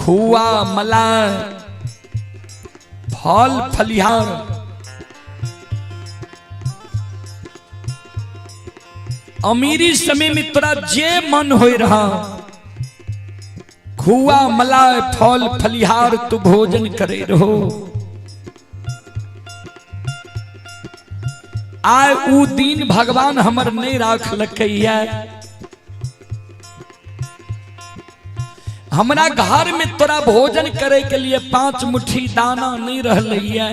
खुआ मलाई फल फलिहार अमीरी समय में तोरा जे मन हो रहा, खुआ मलाई फल फलिहार तू भोजन करे रहो। आय ऊ दिन भगवान हमर नहीं राखलकैया। हमरा घर में तोरा भोजन करे के लिए 5 मुट्ठी दाना नहीं रहलैया।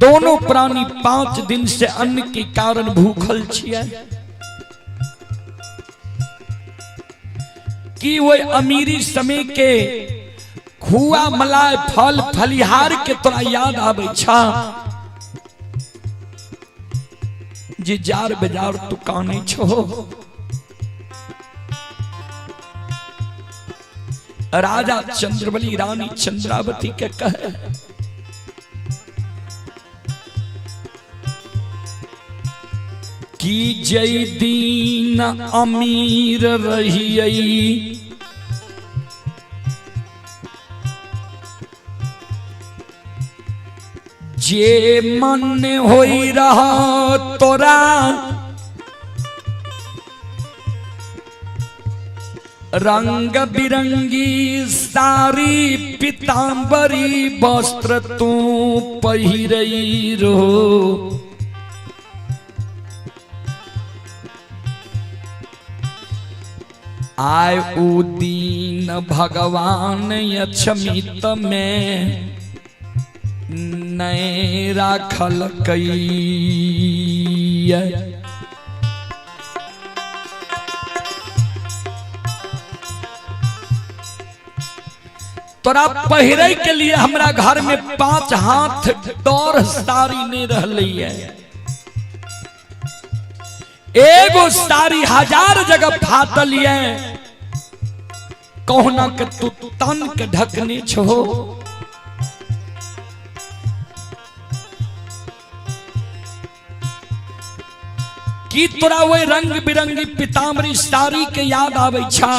दोनों प्राणी 5 दिन से अन्न के कारण भूखल छियै। कि वो अमीरी समय के खुआ मलाई फल फलिहार के तोरा याद आबै छा जे जार बेजार तू कानै छो। राजा चंद्रबली रानी चंद्रावती के कहे, कि जय दीन अमीर रहियई जे मन होई रहा तोरा रंग बिरंगी सारी पीतांबरी वस्त्र तू पहिरई रहो। आय ऊ दीन भगवान अक्षमित में नहीं राखल कई। तोरा पहिरे के लिए हमरा घर में 5 हाथ डोर साड़ी नहीं रहली है। एगो साड़ी 1000 जगह फाटल है, कहुना के तू तन के ढकने छो। की तोरा वही रंग बिरंगी पीताम्बरी साड़ी के याद आबै छा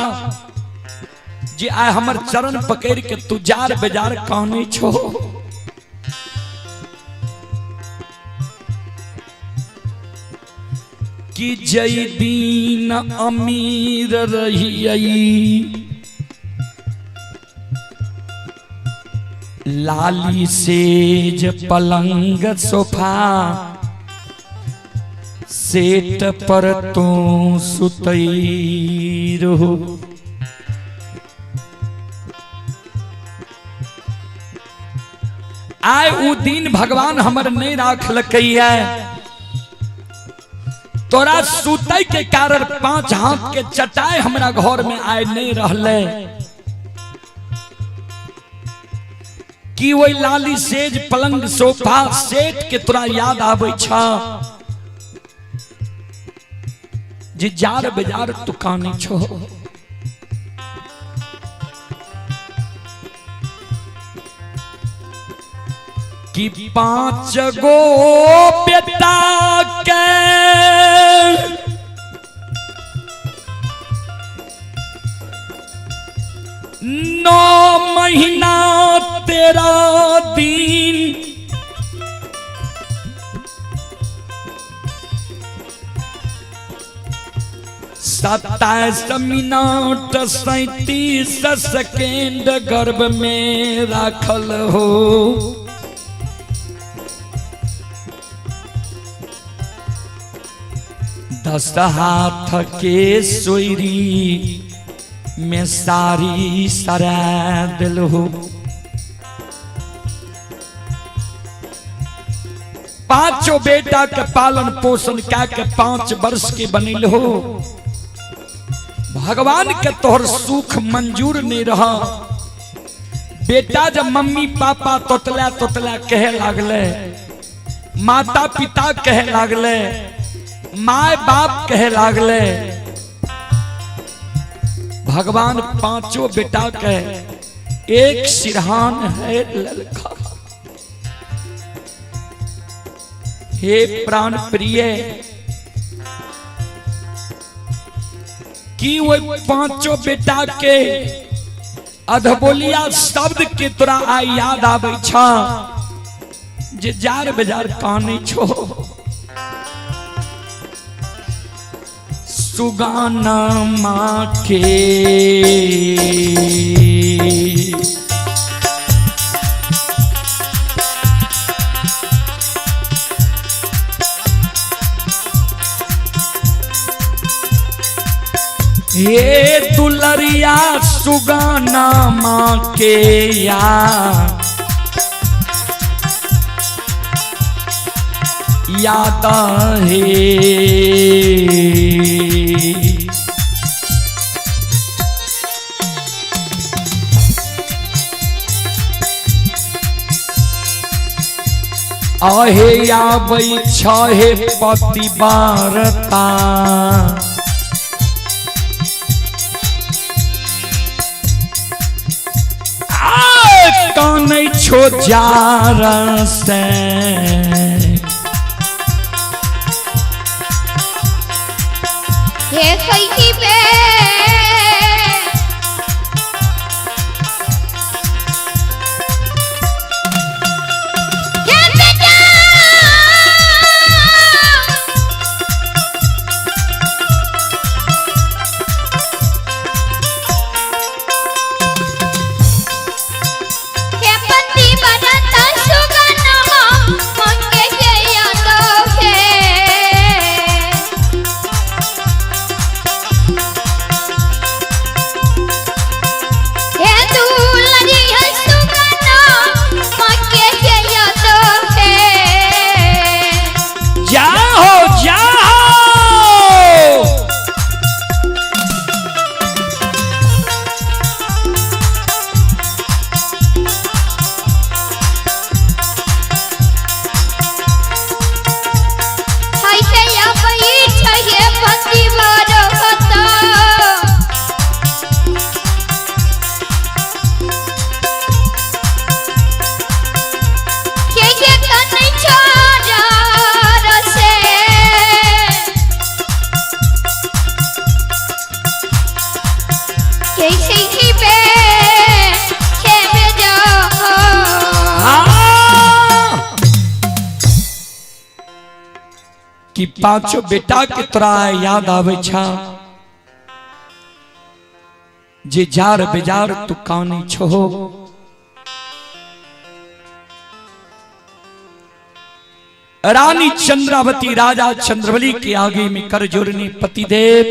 जे आय हमर चरण पकड़ के तू जार बेजार कहने छो। कि जय दीन अमीर रहियई लाली सेज पलंग सोफा सेट पर तू सुतई रहो। आय ऊ दिन भगवान हमर नहीं राखलकैया। तोरा सुतई के कारण 5 हाथ के चटाई हमरा घर में आय नहीं रहले। कि वही लाली सेज पलंग सोफा सेट के तोरा याद आबै छा जे जार बेजार तू कानै छो। कि 5 गो बेटा के 9 महीना 13 दिन 27 मिनट 37 सेकेंड गर्भ में राखल हो। 10 हाथ के सोयरी में सारी सरा दिल हो। 5 बेटा के पालन पोषण क्या के 5 वर्ष के बनिल हो। भगवान के तोहर सुख मंजूर नहीं रहा। बेटा जब मम्मी पापा तोतला तोतला कहे लागले, माता पिता कहे लागले, my बाप कहे लागले, भगवान 5 बेटा के एक सिरहान है ललका। हे प्राण प्रिय, कि वो 5 बेटा के अधबोलिया शब्द के तोरा आइ याद आबै छ जे जार बेजार कानै छो। सुगाना माँ के हे दुलरिया सुगाना माँ के या याद है। आहे आबै छहे पति वार्ता कानै छो जार से। हे सैखी पे हे बेटा हे पति बनता सुगनमा मंगे के याद हे। हे दुलरी सुगना मंगे के याद हे। जाओ जाओ हाय हे अबई छहे पति बरहता के के कनै छोड़ से। के सैखी पे खेबे जाओ। हाँ। कि पांचों बेटा के तोरा याद आवे छा जे जार बेजार तू कानी छो। रानी चंद्रावती राजा चंद्रबली के आगे में कर जोड़नी पतिदेव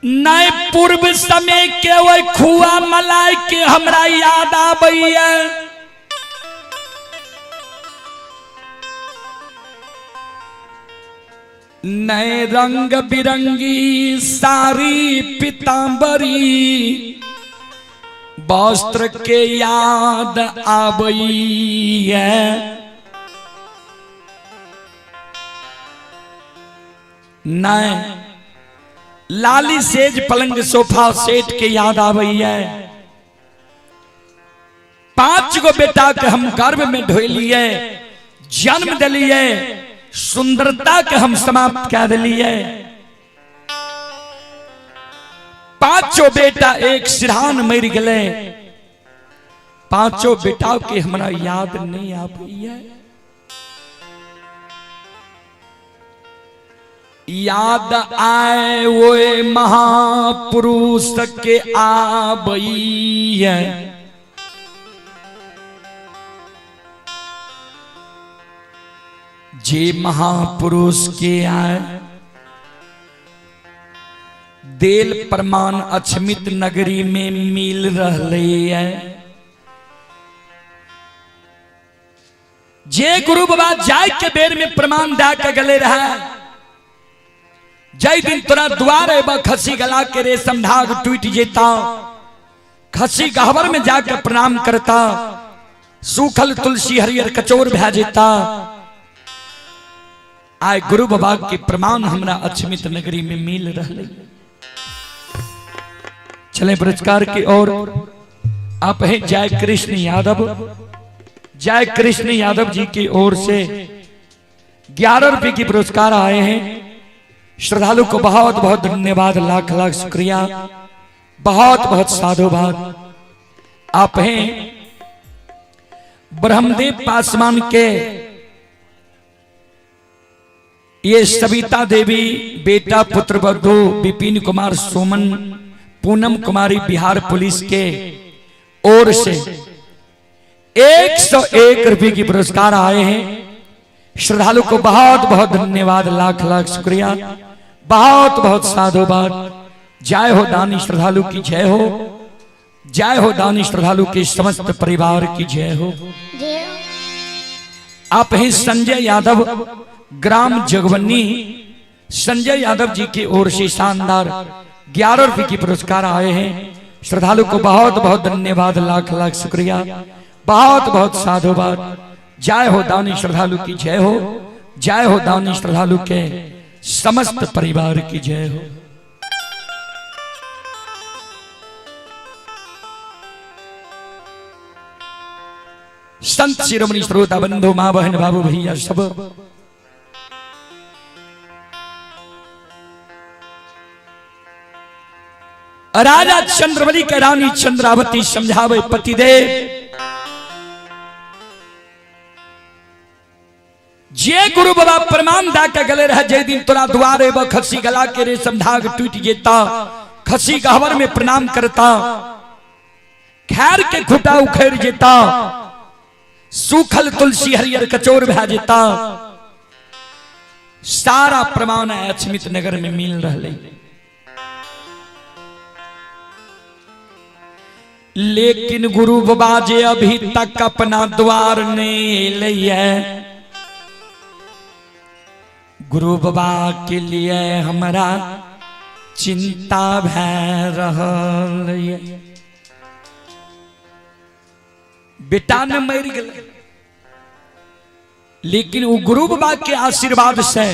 नए पूर्व समय के वह खुआ मलाई के हमरा याद आबैया। नए रंग बिरंगी सारी पीतांबरी वस्त्र के याद आबैया। नए लाली सेज पलंग सोफा सेट के याद आबैया। 5 गो बेटा के हम गर्भ में ढोलिए, जन्म दिलिए, सुंदरता के हम समाप्त कर दिलिए। 5 बेटा एक सिरहान मर गए, 5 बेटा के हमरा याद नहीं आबैया। याद आए वो महापुरुष के आबैया। जे महापुरुष के आए देल प्रमाण अछमित नगरी में मिल रहे है। जे गुरु बाबा जाय के बेर में प्रमाण दे के गले रहा, जय दिन तोरा द्वार एबा खसी गला के रेशम धाग टूट जेता, खसी गहबर में जाकर प्रणाम करता, सूखल तुलसी हरियर कचोर भै जेता। आय गुरु बाबा के प्रमाण हमरा अछमित नगरी में मिल रहे। चले पुरस्कार की ओर। आप हैं जय कृष्ण यादव, जय कृष्ण यादव जी की ओर से 11 रुपए की पुरस्कार आए हैं। श्रद्धालु को बहुत बहुत धन्यवाद, लाख लाख शुक्रिया, बहुत बहुत साधुवाद। आप हैं ब्रह्मदेव पासवान के ये सविता देवी, बेटा पुत्र वधु विपिन कुमार सोमन, पूनम कुमारी बिहार पुलिस के ओर से 101 रुपए की पुरस्कार आए हैं। श्रद्धालु को बहुत बहुत धन्यवाद, लाख लाख शुक्रिया, बहुत बहुत साधुवाद। जय हो दानी श्रद्धालु की जय हो, जय हो दानी श्रद्धालु के समस्त परिवार की जय हो। जय। आप हैं संजय यादव, ग्राम जगवन्नी। संजय यादव जी की ओर से शानदार 11 रुपए की पुरस्कार आए हैं। श्रद्धालु को बहुत बहुत धन्यवाद, लाख लाख शुक्रिया, बहुत बहुत साधुवाद। जय हो दानी श्रद्धालु की जय हो, जय हो दानी श्रद्धालु के समस्त परिवार की जय हो। संत शिरोमणि श्रोता बंधु, माँ बहन बाबू भैया सब, राजा चंद्रबली के रानी चंद्रावती समझावे पतिदेव, जे गुरु बाबा प्रमाण दा के गले रहे, जे दिन तोरा दुआरे ब खसी गला के रेशम धाग टूट जेता, खसी गहवर में प्रणाम करता, खैर के खुटा उखेर जेता, सूखल तुलसी हरियर कचोर भा जेता, सारा प्रमाण अछमित नगर में मिल रहे। लेकिन गुरु बाबा जे अभी तक अपना द्वार नहीं लिया, गुरु बाबा के लिए हमारा चिंता भै रहल ये। बेटा ने मर गए, लेकिन वो गुरु बाबा के आशीर्वाद से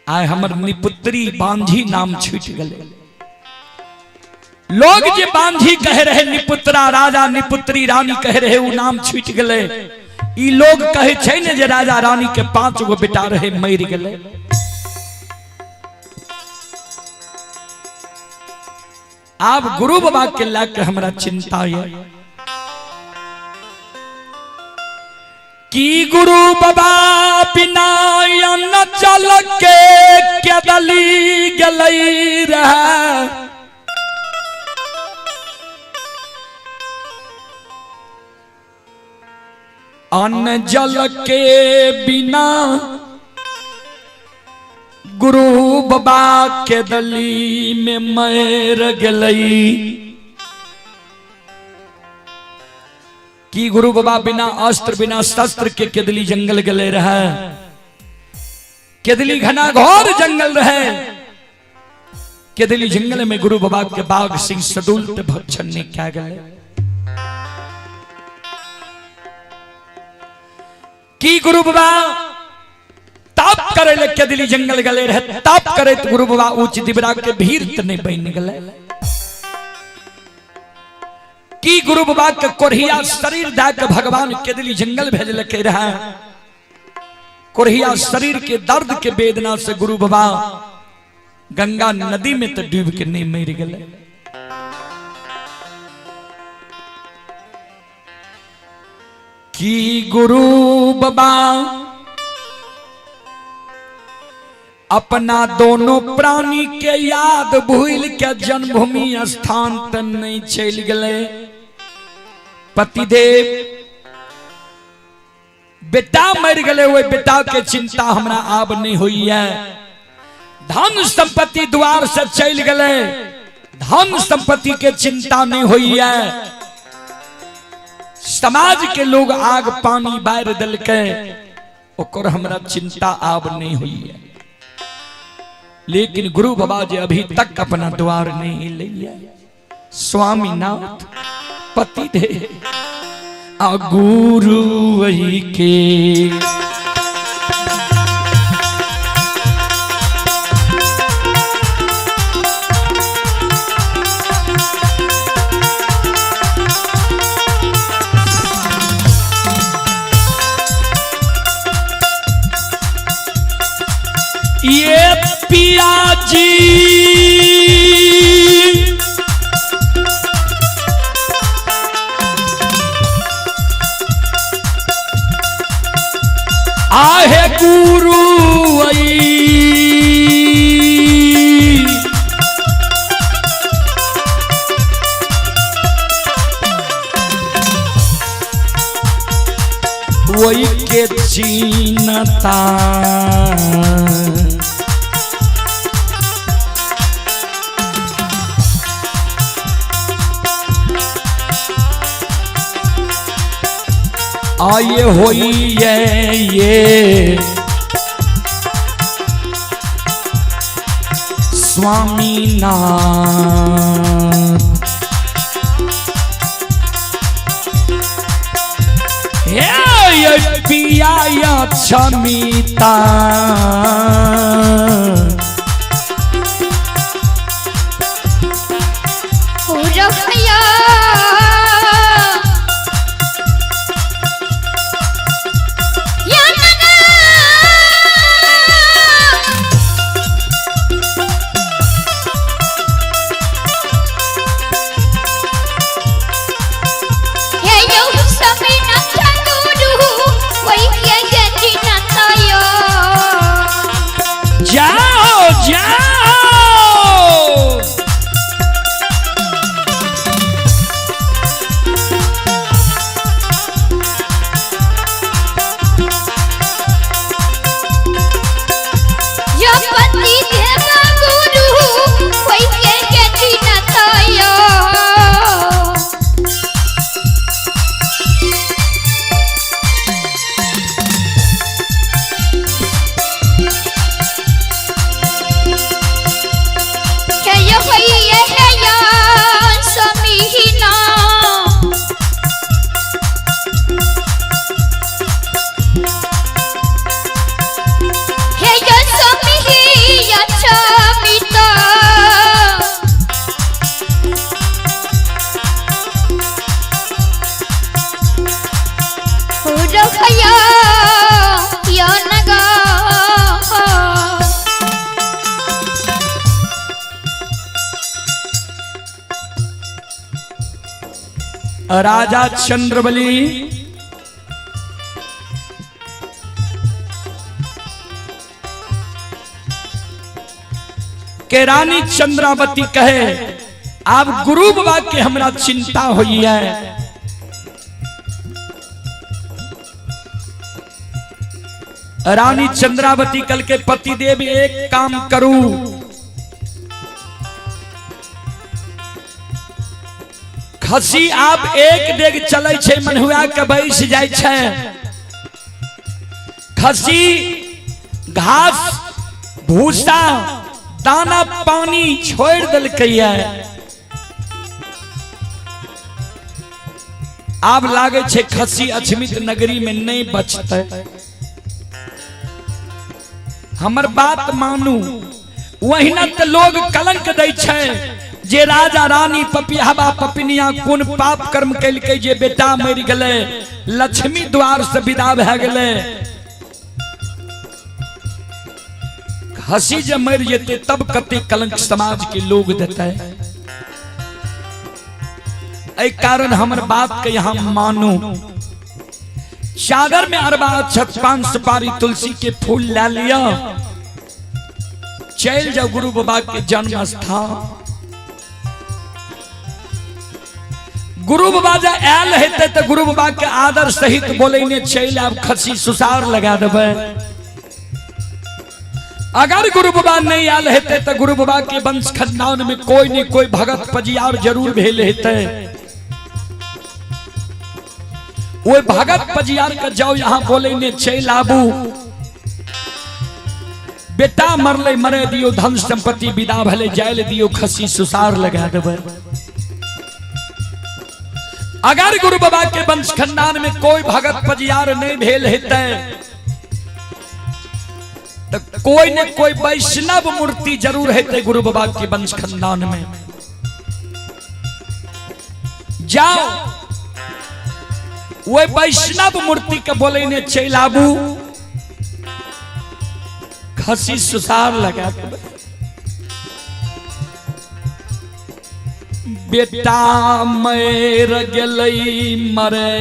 आय हमर निपुत्री बांझी नाम छूट गए। लोग जे बांझी कह रहे निपुत्रा राजा निपुत्री रानी कह रहे, वो नाम छूट गए। ई लोग कहे छै ने जे राजा रानी के 5 गो बेटा रहे, मर गए। आब गुरु बाबा के लाके हमरा चिंता ये कि गुरु बाबा बिना न चल के केदली गलई रहे। अन्न जल के बिना गुरु बाबा के दली में मर गलई। कि गुरु बाबा बिना अस्त्र बिना शस्त्र के केदली जंगल गले रहे, केदली घना घोर जंगल रहे। केदली जंगल में गुरु बाबा के बाघ सिंह सदुल भक्षण ने क्या गले। की गुरु बाबा ताप करे ले केदली जंगल गले रहे, ताप करे तो गुरु बाबा ऊंच दिबरा के भीड़ तने बन गले। की गुरु बाबा के कोरहिया शरीर दा के भगवान केदली जंगल भेजल के रहा। कोरहिया शरीर के दर्द के वेदना से गुरु बाबा गंगा नदी में तो डूब के नहीं मर गए। की गुरु बाबा अपना दोनों प्राणी के याद भूल के जन्मभूमि स्थान त नहीं चल गए। पतिदेव बेटा मर गए, वो बेटा के चिंता हमरा आब नहीं हुई है। धन संपत्ति द्वार से चल गए, धन संपत्ति के चिंता नहीं हुई है। समाज के लोग आग पानी बार दल के ओकर हमरा चिंता आब नहीं हुई है। लेकिन गुरु बाबा जी अभी तक अपना द्वार नहीं लिया। स्वामीनाथ पति दे आ गुरु वही के पिया जी आहे गुरु आई वही के चीनता आये होई ये स्वामीनाथ हे ये पिया या क्षमिता पूरबया या नगा हे यो समीना गुरु वही के गति नतायो जाओ जाओ यो पति देवा गुरु वही के गति नतायो हे यो होई हे यो समीना हे यो समीहि यच्छमिता पूरखया यो नगा राजा चंद्रबली के रानी चंद्रावती कहे आप गुरु बाबा के हमरा चिंता हुई है रानी चंद्रावती कल के पति देव एक काम करूं खसी आप एक डेग चले छै मनहुआ के बैस जाइ छै खसी घास भूसा दाना पानी छोड़ देलकै आब लागे छै खसी अछमित नगरी में नहीं बचतै। हमर बात मानू वहिना तऽ लोग कलंक दै छै जे राजा रानी पपिहबा पपिनिया कोन पाप कर्म केलकै जे बेटा मरि गेलै, लक्ष्मी द्वार से विदा भए गेलै। हंसी जे मरि जेतै तब कते कलंक समाज के लोग देतै। एहि कारण हमर बात के यहाँ मानू। चादर में अरबा अक्षत पान सुपारी तुलसी के फूल ला लिया, चल जाओ गुरु बाबा के जन्म स्थान। गुरु बाबा जे आयल हेतै तऽ गुरु बाबा के आदर सहित बोलेने चलि आब, खसी सुसार लगा देबै। अगर गुरु बाबा नहीं आयल हेतै तऽ गुरु बाबा के वंश खानदान में कोई ने कोई भगत पजियार जरूर भेल हेतै। ओहि भगत पजियार के जाओ यहाँ बोलेने चलि आबू। बेटा मरले मरे दियो, धन संपत्ति विदा भले जायल दियो, खसी सुसार लगा देबै। अगर गुरु बाबा के वंश खानदान में कोई भगत पजियार नहीं भेल हेतै तो कोई ने कोई वैष्णव मूर्ति जरूर हेतै गुरु बाबा के वंश खानदान में। जाओ वो वैष्णव मूर्ति के बोलेने चलि आबू, खसी सुसार लगा देबै। बेटा मर गेलै मरे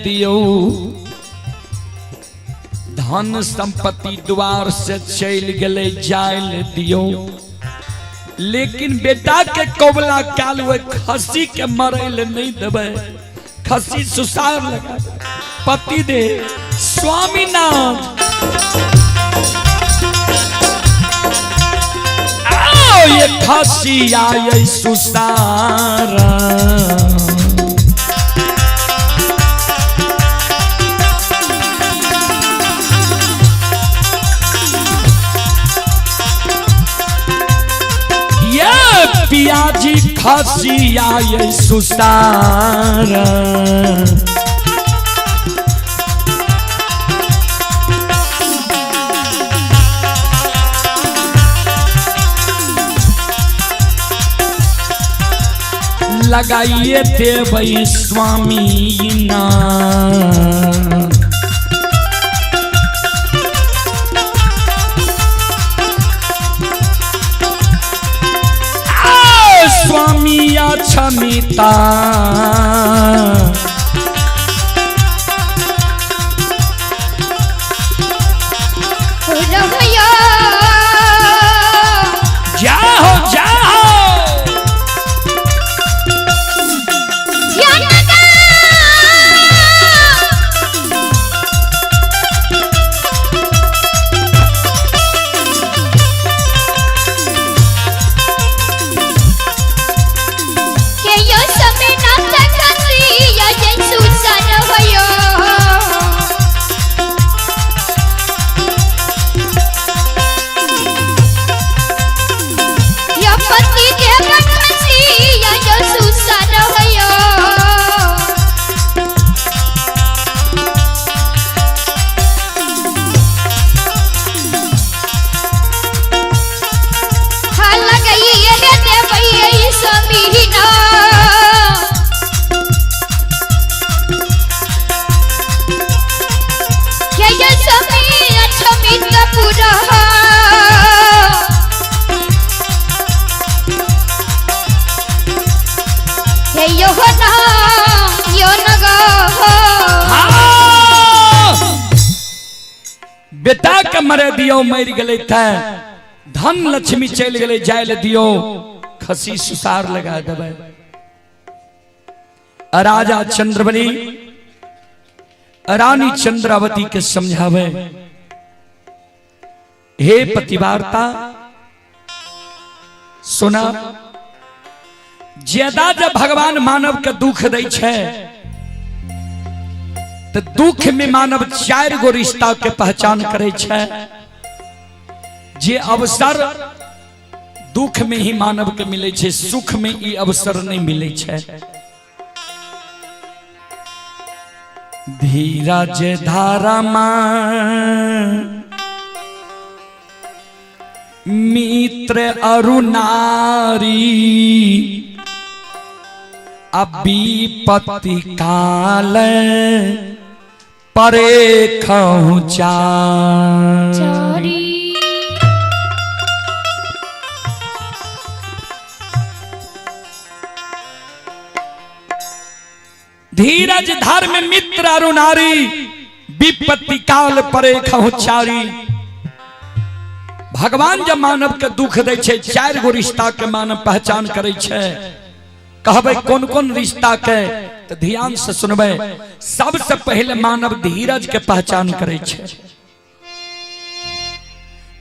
दियौ, धन संपत्ति द्वार से चलि गेलै जाय दियौ, लेकिन बेटा के कबला काल ओहि खसी के मरै लए नहीं देबै। खसी सुसार लगा। पति दे स्वामीनाथ आओ ये खसी आए सुसारा। ये पियाजी खसी आए सुसारा। लगाइए देबै स्वामी ना। स्वामी क्षमिता रहयो जाहो जाहो। ध्यान लगा। के यो समय नाथ खसी या जय सुसन होयो। यो पति देव खसी या जो सुसन होयो। हाँ लगाई ये देवई स्वामी ना। के ये स्वामी अक्षमित पुरा। हे यो ना यो नगा। हाँ! बेटा के मरे दियो, मर गेलै ते धन लक्ष्मी चलि गेलै जाय ले दियो, खसी सुसार लगा देबै। राजा चंद्रबली रानी चंद्रावती के समझावे, हे पतिवार्ता सुना, ज्यादा जब भगवान मानव के दुख दै छै तो दुख में मानव चार गो रिश्ता के पहचान करे छै। जे अवसर दुख में ही मानव के मिले छै, सुख में ई अवसर नहीं मिले छै। धीरज धारा मित्र अरुनारी अभिपति काल परे खहुचा। चारी धीरज धर्म मित्र अरुनारी विपत्ति काल परे खहुचारी। भगवान जब मानव के दुख दै छै, चार गो रिश्ता के मानव पहचान करे छै। कहबै कोन कोन रिश्ता के, तो ध्यान से सुनबै। सबसे पहले मानव धीरज के पहचान करे छै।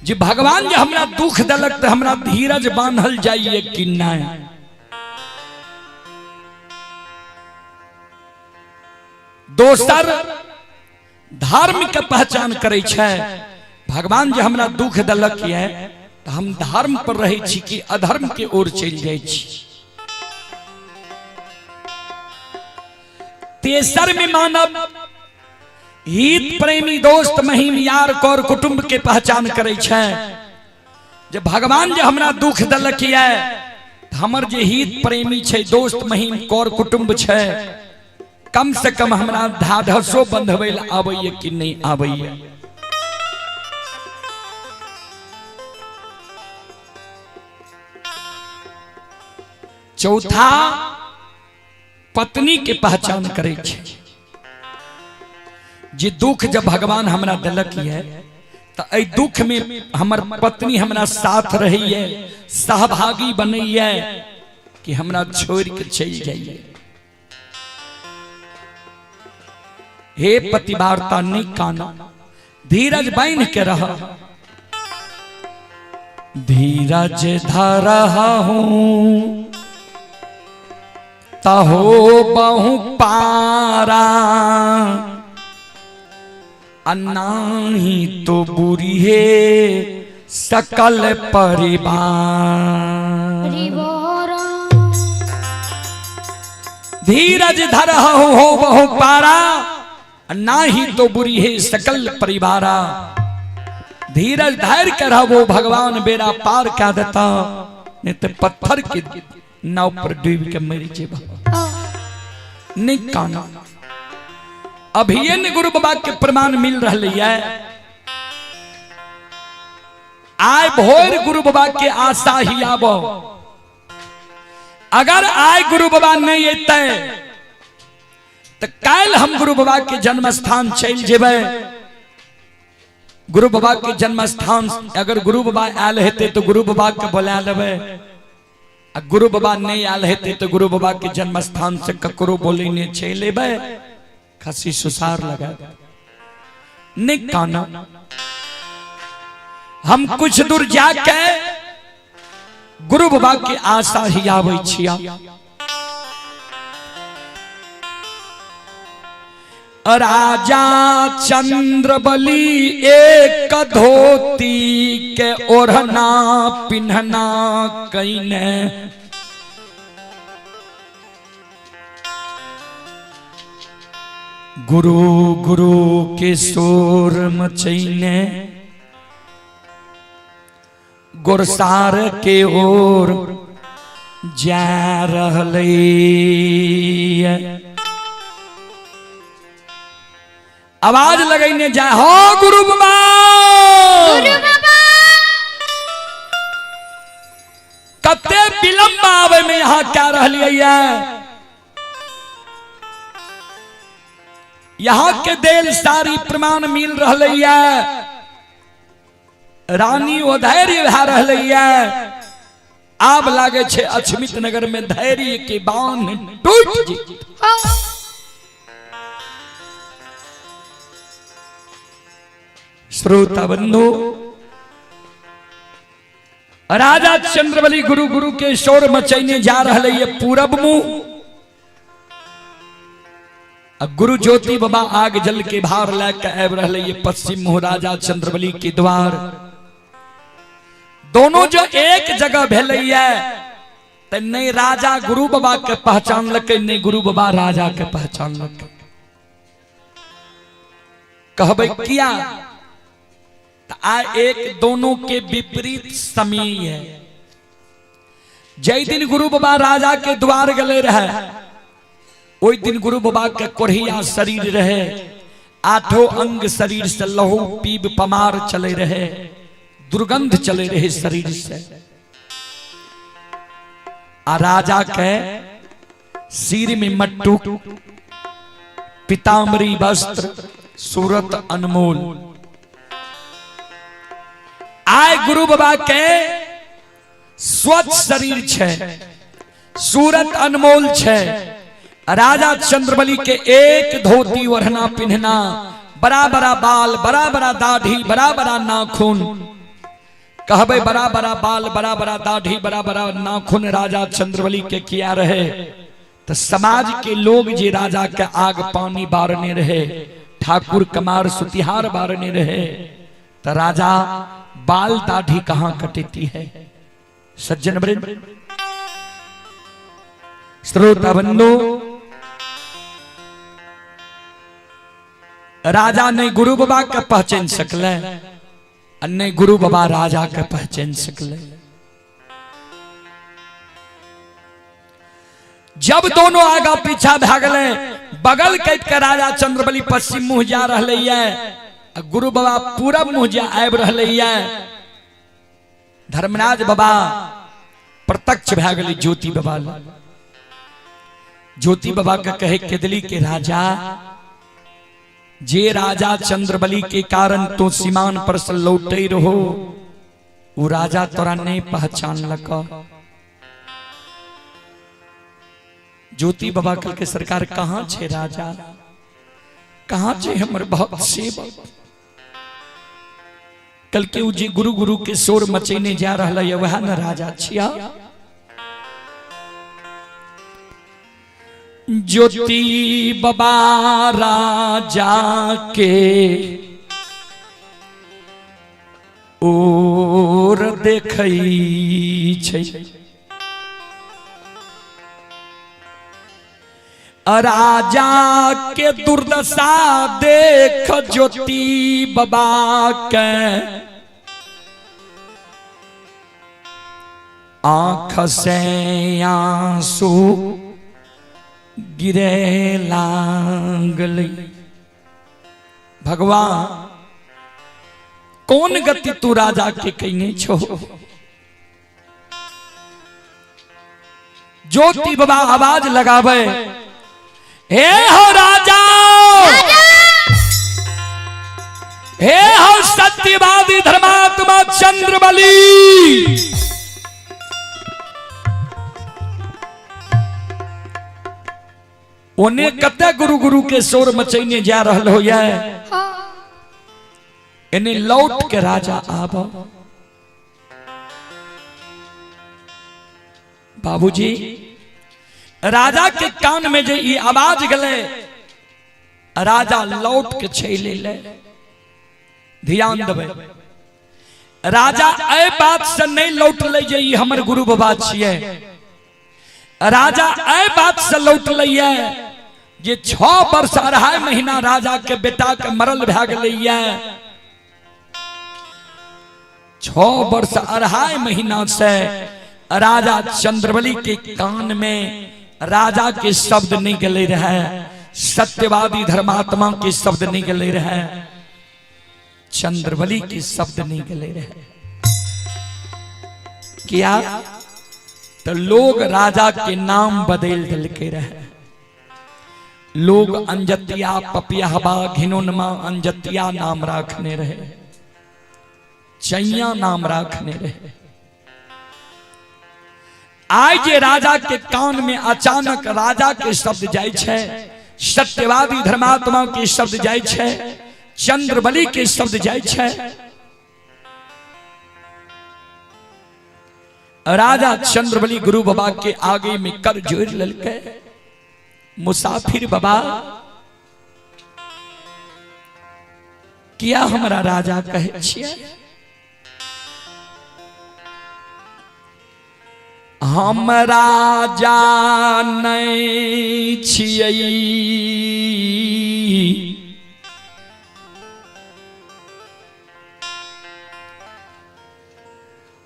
जे भगवान जे हमरा दुख देलक तो हमरा धीरज बांधल जाइए कि नहीं। दोसर धर्म के पहचान करे छै। भगवान जे हमरा दुख देलक ये तो हम धर्म पर रहे छी कि अधर्म के ओर चलि जाइ छी। तेसर में मानव हित प्रेमी दोस्त महिम यार कौर कुटुंब के पहचान करे छै। जे भगवान जे हमरा दुख देलक ये तो हमर जे हित प्रेमी छै, दोस्त महिम कौर कुटुंब छै, कम से कम हमरा ढाढसो बंधबै ल आबैए कि नहीं आबैए। चौथा पत्नी के पहचान करे छै जे दुख जब भगवान हमरा देलक ये तो एहि दुख में हमर पत्नी हमरा साथ रहैये, सहभागी बनैये कि हमरा छोड़ के चलि जाइए। हे पतिवार्ता नहीं काना, धीरज बांध के रह, धीरज धरहूं तहो बहु पारा, अनाही तो बुरी है सकल परिवार। धीरज धरहु हो बहु पारा, नाही तो बुरी है सकल परिवारा। धीरज धैर्य के रहो, भगवान बेड़ा पार क्या देता, नहीं तो पत्थर के नाव पर डूब के मर जेबा। नहीं काना, अभी ने गुरु बाबा के प्रमाण मिल रहा है। आय भोर गुरु बाबा के आशा ही आबो, अगर आय गुरु बाबा नहीं एते तो काल्हि हम गुरु बाबा के जन्म स्थान चल जेबै। गुरु बाबा के जन्म स्थान अगर गुरु बाबा आयल हेते तो गुरु बाबा के बोला लेबै, आ गुरु बाबा नहीं आयल हेते तो गुरु बाबा के जन्म स्थान से ककरो बोले नहीं चल एबै, खसी सुसार लगा नहीं काना। हम कुछ दूर जाके गुरु बाबा के आशा ही आबै छिया। राजा चंद्रबली एक धोती के ओढ़ना पिन्हना कईने, गुरु गुरु के शोर मचैने गोरसार के ओर जा रहलै। आवाज लगैने जाए हो गुरु बाबा, गुरु बाबा। कते विलंब आवे में यहाँ क्या रहलियै, यहाँ के देल सारी प्रमाण मिल रहलैया, रानी ओ धैर्य भए रहलैया। आब लागे छे अछमित नगर में धैर्य के बांध टूट जेतै। श्रोता बंधु, राजा चंद्रबली गुरु गुरु के शोर मचैने जा रहे ये पूरब मुंह, गुरु ज्योति बाबा आग जल के भार लेके आबि रहे ये पश्चिम मुंह राजा चंद्रबली के द्वार। दोनों जो एक जगह भेलैया त नहीं राजा गुरु बाबा के पहचानलकै, नहीं गुरु बाबा राजा के पहचानलकै। कहबै किया त आ एक दोनों के विपरीत समय है। जै दिन गुरु बाबा राजा के द्वार गले रहे ओहि दिन गुरु बाबा के कोढ़िया शरीर रहे, आठों अंग शरीर से लहू पीब पमार चले रहे, दुर्गंध चले रहे शरीर से। आ राजा के सिर में मट्टू, पीताम्बरी वस्त्र, सूरत अनमोल। आय गुरु बाबा के स्वच्छ शरीर छे, सूरत अनमोल छे। राजा चंद्रबली के एक धोती ओढ़ना पिन्हना, बड़ा बड़ा बाल, बड़ा बड़ा दाढ़ी, बड़ा बड़ा नाखून। कहबे बड़ा बड़ा बाल, बड़ा बड़ा दाढ़ी, बड़ा बड़ा नाखून राजा चंद्रबली के किया रहे तो समाज के लोग जे राजा के आग पानी बारने रहे, ठाकुर कमार सुतिहार बारने रहे, तो राजा बाल दाढ़ी कहाँ कटेती है। सज्जन वृंद, श्रोता बंधु, राजा नहीं गुरु बाबा के पहचान सकले, नहीं गुरु बाबा राजा के पहचान सकले। जब दोनों आगा पीछा भागले, बगल कट के राजा चंद्रबली पश्चिम मुंह जा रहे है, गुरु बाबा पूरब मुंह जा आबि रहे है। धर्मराज बाबा प्रत्यक्ष भए गेलै ज्योति बाबा लग। ज्योति बाबा के कहे केदली के राजा, जे राजा चंद्रबली के कारण तो सीमान पर से लौटे रहो, वो राजा तोरा नहीं पहचान लक। ज्योति बाबा कल के सरकार कहाँ छे राजा, कहाँ छे हमर भक्त सेवक? कल के उ जे गुरु गुरु के शोर मचेने जा रहा है वह न राजा छिया। ज्योति बाबा राजा के ओर देखै छै, राजा के दुर्दशा देख ज्योति बाबा के आंख से आंसू गिरे लागल। भगवान कौन गति तू राजा के कहने छो? ज्योति बाबा आवाज लगावे, हे हो राजा, हे हो सत्यवादी धर्मात्मा चंद्रबली, ओने कते गुरु गुरु के शोर मचैने जा रहल हो ये, एने लौट के राजा आब। बाबूजी राजा के कान में जे ई आवाज गले, राजा लौट के छैले ले। ध्यान देबै, राजा ए बात से नहीं लौटले जे ई हमर गुरु बाबा छियै। राजा ए बात से लौटले जे 6 वर्ष 2.5 महीना राजा के बेटा के मरल भए गेलै। 6 वर्ष 2.5 महीना से राजा चंद्रबली के कान में राजा के शब्द नहीं गले रहे, सत्यवादी धर्मात्मा के शब्द नहीं गले रहे, चंद्रबली के शब्द नहीं गले रहे। क्या तो लोग राजा के नाम बदल दिलके रहे। लोग अंजतिया पपियाहबा घिनोनमा अंजतिया नाम रखने रहे, चैया नाम रखने रहे। आज जे राजा के कान में अचानक राजा के शब्द जाय छै, सत्यवादी धर्मात्मा के शब्द जाय छै, चंद्रबली के शब्द जाय छै, राजा चंद्रबली गुरु बाबा के आगे में कर जोड़ ललके। मुसाफिर बाबा किया हमरा राजा कहे छियै? हम राजा नहीं छियै,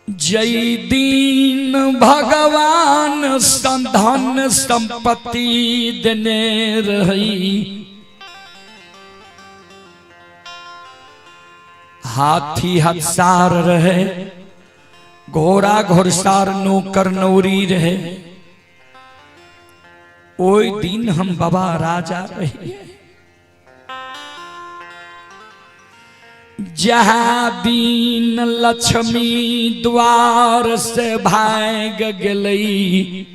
जय दीन भगवान संधन संपत्ति देने रही, हाथी हथसार रहे, घोड़ा घोड़सार नौकर नौरी रहे, ओई दिन हम बाबा राजा रहे। जहाँ दिन लक्ष्मी द्वार से भाग गेलई,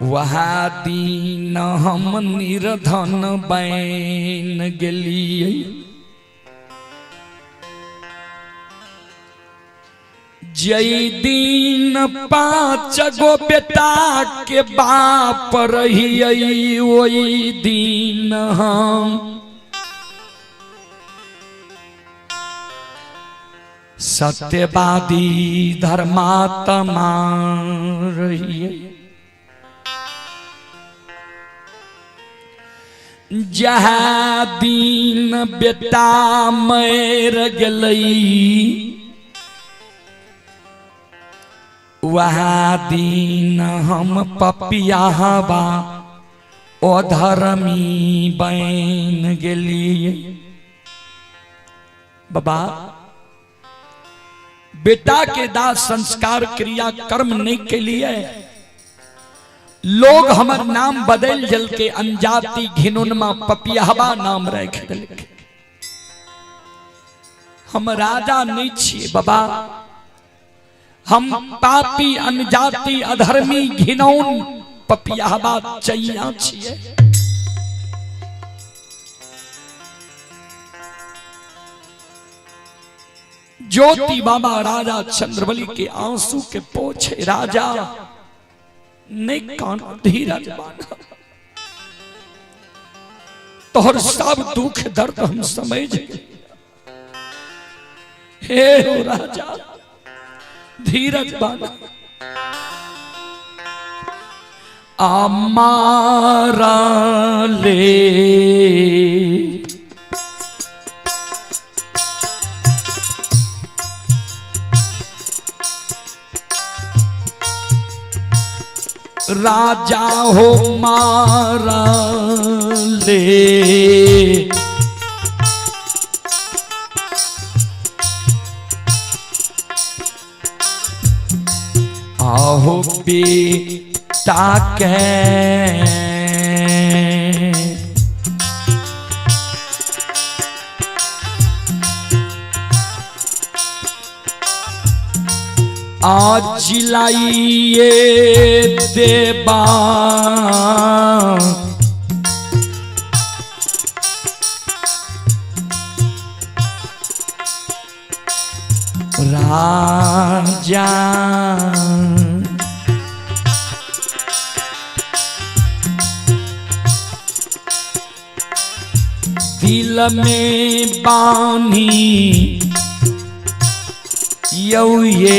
वहाँ दिन हम निर्धन बन गेलियै। जय दिन 5 गो बेटा के बाप रहियै, ओई दिन हम सत्यवादी धर्मात्मा रहियै। जहाँ दिन बेटा मर गेलई, वहाँ दिन हम पपियाहबा अधर्मी बन गेलियै। बाबा बेटा के दाह संस्कार क्रिया कर्म नहीं के लिए लोग हमर नाम बदल जल के अनजाति घिनुनमा पपियाहबा नाम रख दिल। हम राजा नहीं छिए बाबा, हम पापी अनजाति अधर्मी घिनौन पपियाहबा चैया छिए। ज्योति बाबा राजा चंद्रबली के आंसू के पोछे, राजा नहीं कान धीरज बाना, तोहर सब दुख दर्द हम समझ गए। हे हो राजा धीरज बाना। आमारा ले राजा हो मारा ले आहो बेटा के आज लाइए देबा राजा दिल में बानी यौ ये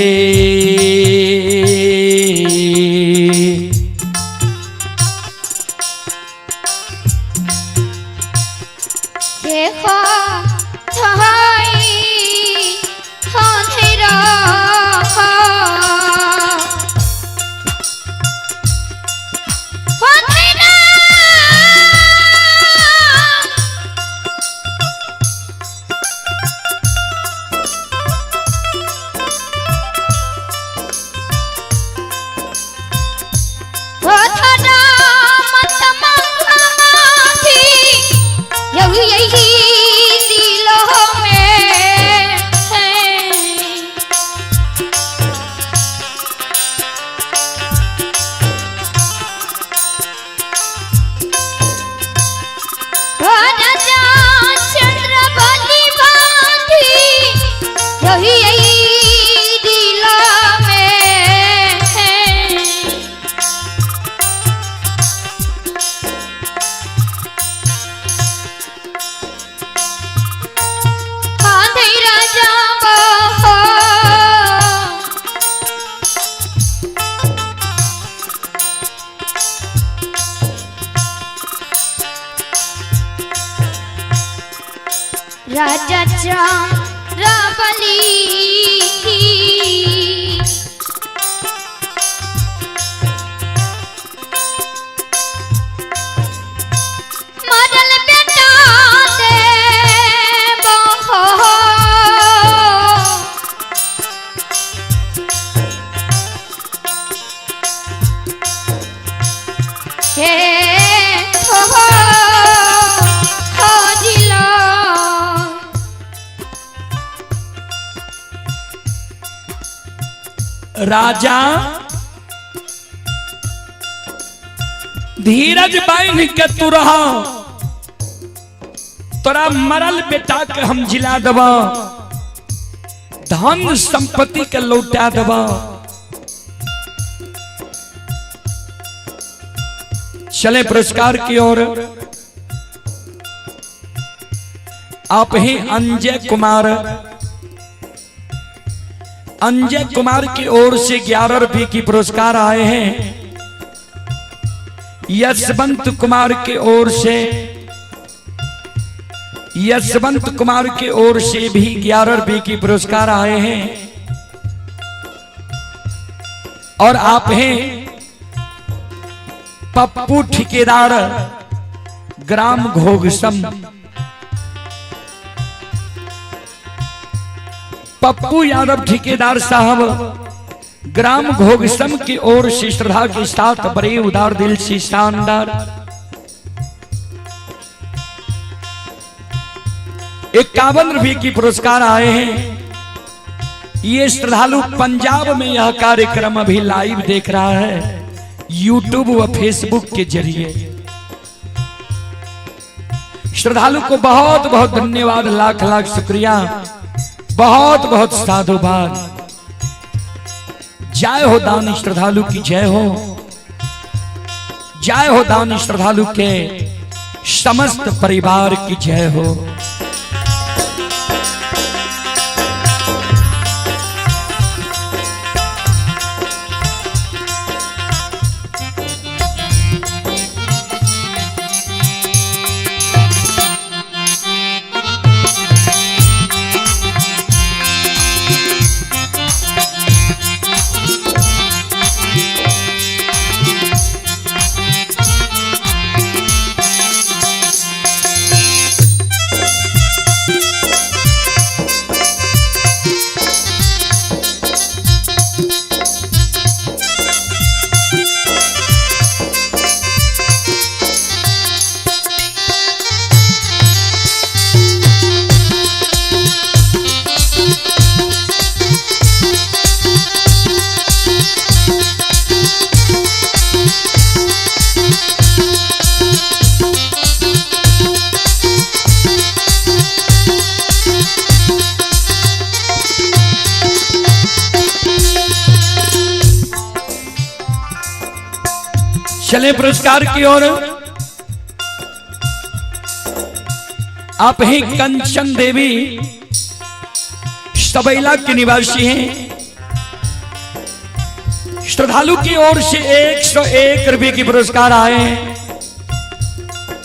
देखो थाई अंधेरा अंधेरा मत माथी यही यही दिलों में है। राजा चंद्र बलि बांधी यही यही दिलों में है। अंधेरा जाबो राजा चंद्र बलि मरल बेटा देबो हे हो हो जिला। राजा धीरज बांध के तू रहा, तोरा मरल बेटा के हम जिला देबा, धन संपत्ति के लौटा देबा। चले पुरस्कार की ओर। आप ही अंजय कुमार, अंजय कुमार की ओर से 11 रुपये की पुरस्कार आए हैं। यशवंत कुमार की ओर से, यशवंत कुमार की ओर से भी 11 रुपये की पुरस्कार आए हैं। और आप हैं पप्पू ठेकेदार, ग्राम घोघसम। पप्पू यादव ठेकेदार साहब ग्राम घोघसम की ओर से श्रद्धा के साथ बड़े उदार दिल से शानदार 51 रुपये की पुरस्कार आए हैं। ये श्रद्धालु पंजाब में यह कार्यक्रम अभी लाइव देख रहा है यूट्यूब व फेसबुक के जरिए। श्रद्धालु को बहुत बहुत धन्यवाद, लाख लाख शुक्रिया, बहुत बहुत साधुवाद। जय हो दान श्रद्धालु की जय हो, जय हो दान श्रद्धालु के समस्त परिवार की जय हो। चले पुरस्कार की ओर। आप ही कंचन देवी सबैला के निवासी हैं। श्रद्धालु की ओर से 101 रुपए की पुरस्कार आए हैं।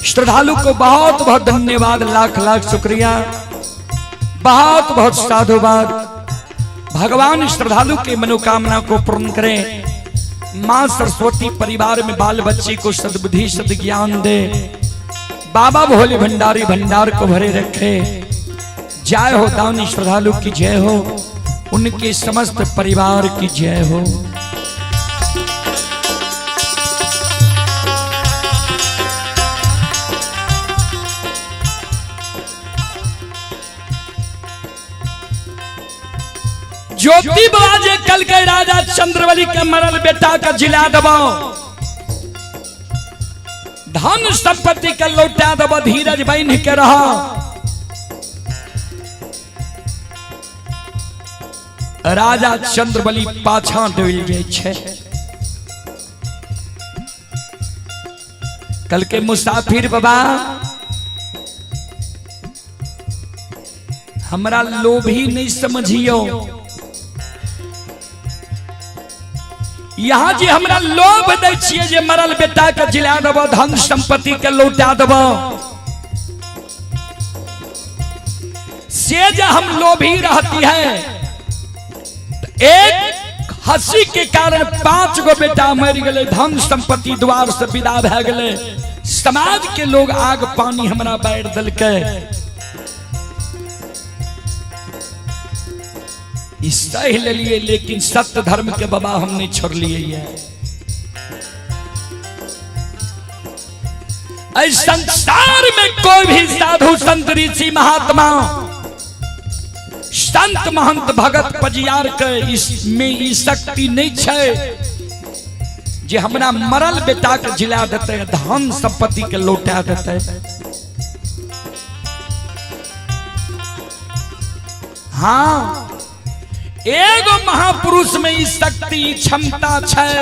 श्रद्धालु को बहुत बहुत धन्यवाद, लाख लाख शुक्रिया, बहुत बहुत साधुवाद। भगवान श्रद्धालु के मनोकामना को पूर्ण करें। मां सरस्वती परिवार में बाल बच्चे को सद्बुद्धि सद्ज्ञान दे। बाबा भोले भंडारी भंडार को भरे रखे। जय हो दानी श्रद्धालु की जय हो, उनके समस्त परिवार की जय हो। ज्योति बाजे कल के राजा चंद्रबली के मरल बेटा का जिला दबाओ, धन संपत्ति के लौटा दबो, धीरज बन के रहा। राजा चंद्रबली पाछा डोल जाय छै। कल के मुसाफिर बाबा हमरा लोभी नहीं समझियो, यहाँ जे हमरा लोभ दै छियै जे मरल बेटा के जिला देबो, धन संपत्ति के लौटा देबो, से जे हम लोभी रहती है। एक हंसी के कारण 5 गो बेटा मर गए, धन संपत्ति द्वार से विदा भए गए, समाज के लोग आग पानी हमरा बाढ़ देलकै। सह लेलिए लेकिन सत्य धर्म के बाबा हम नहीं छोड़लिए। संसार में कोई भी साधु संत ऋषि महात्मा संत महंत भगत पजियार के इसमें ई शक्ति नहीं छै जे हमरा मरल बेटा के जिला देते, धन संपत्ति के लौटा देते। हाँ, एगो महापुरुष में ई शक्ति क्षमता छै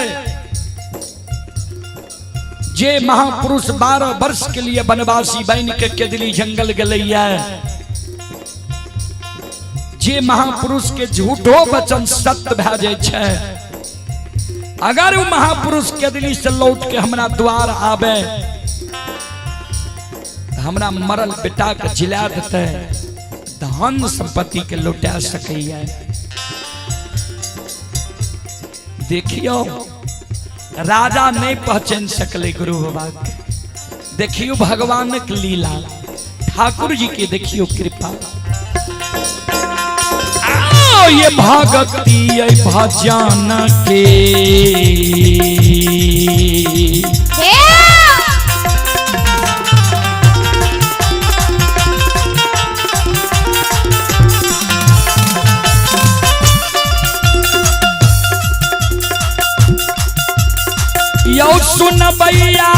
जे महापुरुष 12 वर्ष के लिए वनवासी बन के केदली जंगल गलैया, जे महापुरुष के झूठो वचन सत्य भए जाय छै। अगर वो महापुरुष केदली से लौट के हमरा द्वार आवे हमरा मरल बेटा के जिला देते, धन संपत्ति के लौटा सकैया। देखियो राजा नहीं पहचान सकले गुरु बाबा के। देखियो भगवान के लीला, ठाकुर जी के देखियो कृपा। ये भगती ये भजन के। यौ सुन भैया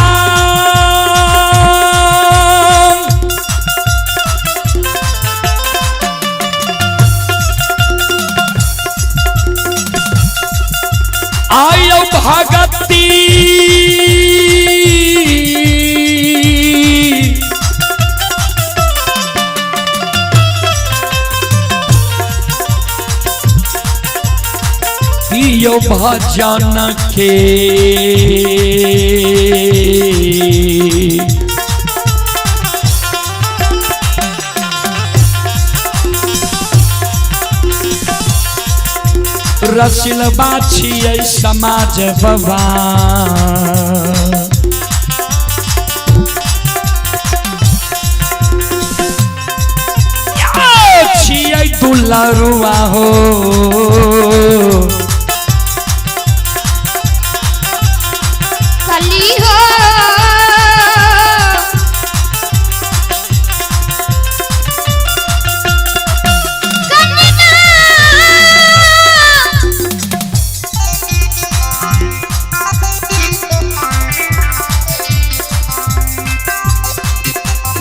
आयो भगती यो भजन के। रसिल बाछियै समाज बाबा छियै दुलरुआ हो। कली हो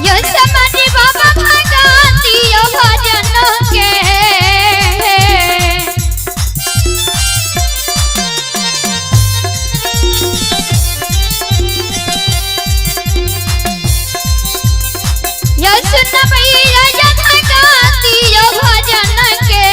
यो समाधि बाबा भगती यो भजन के। यो सुन भैया यो भगती यो भजन के।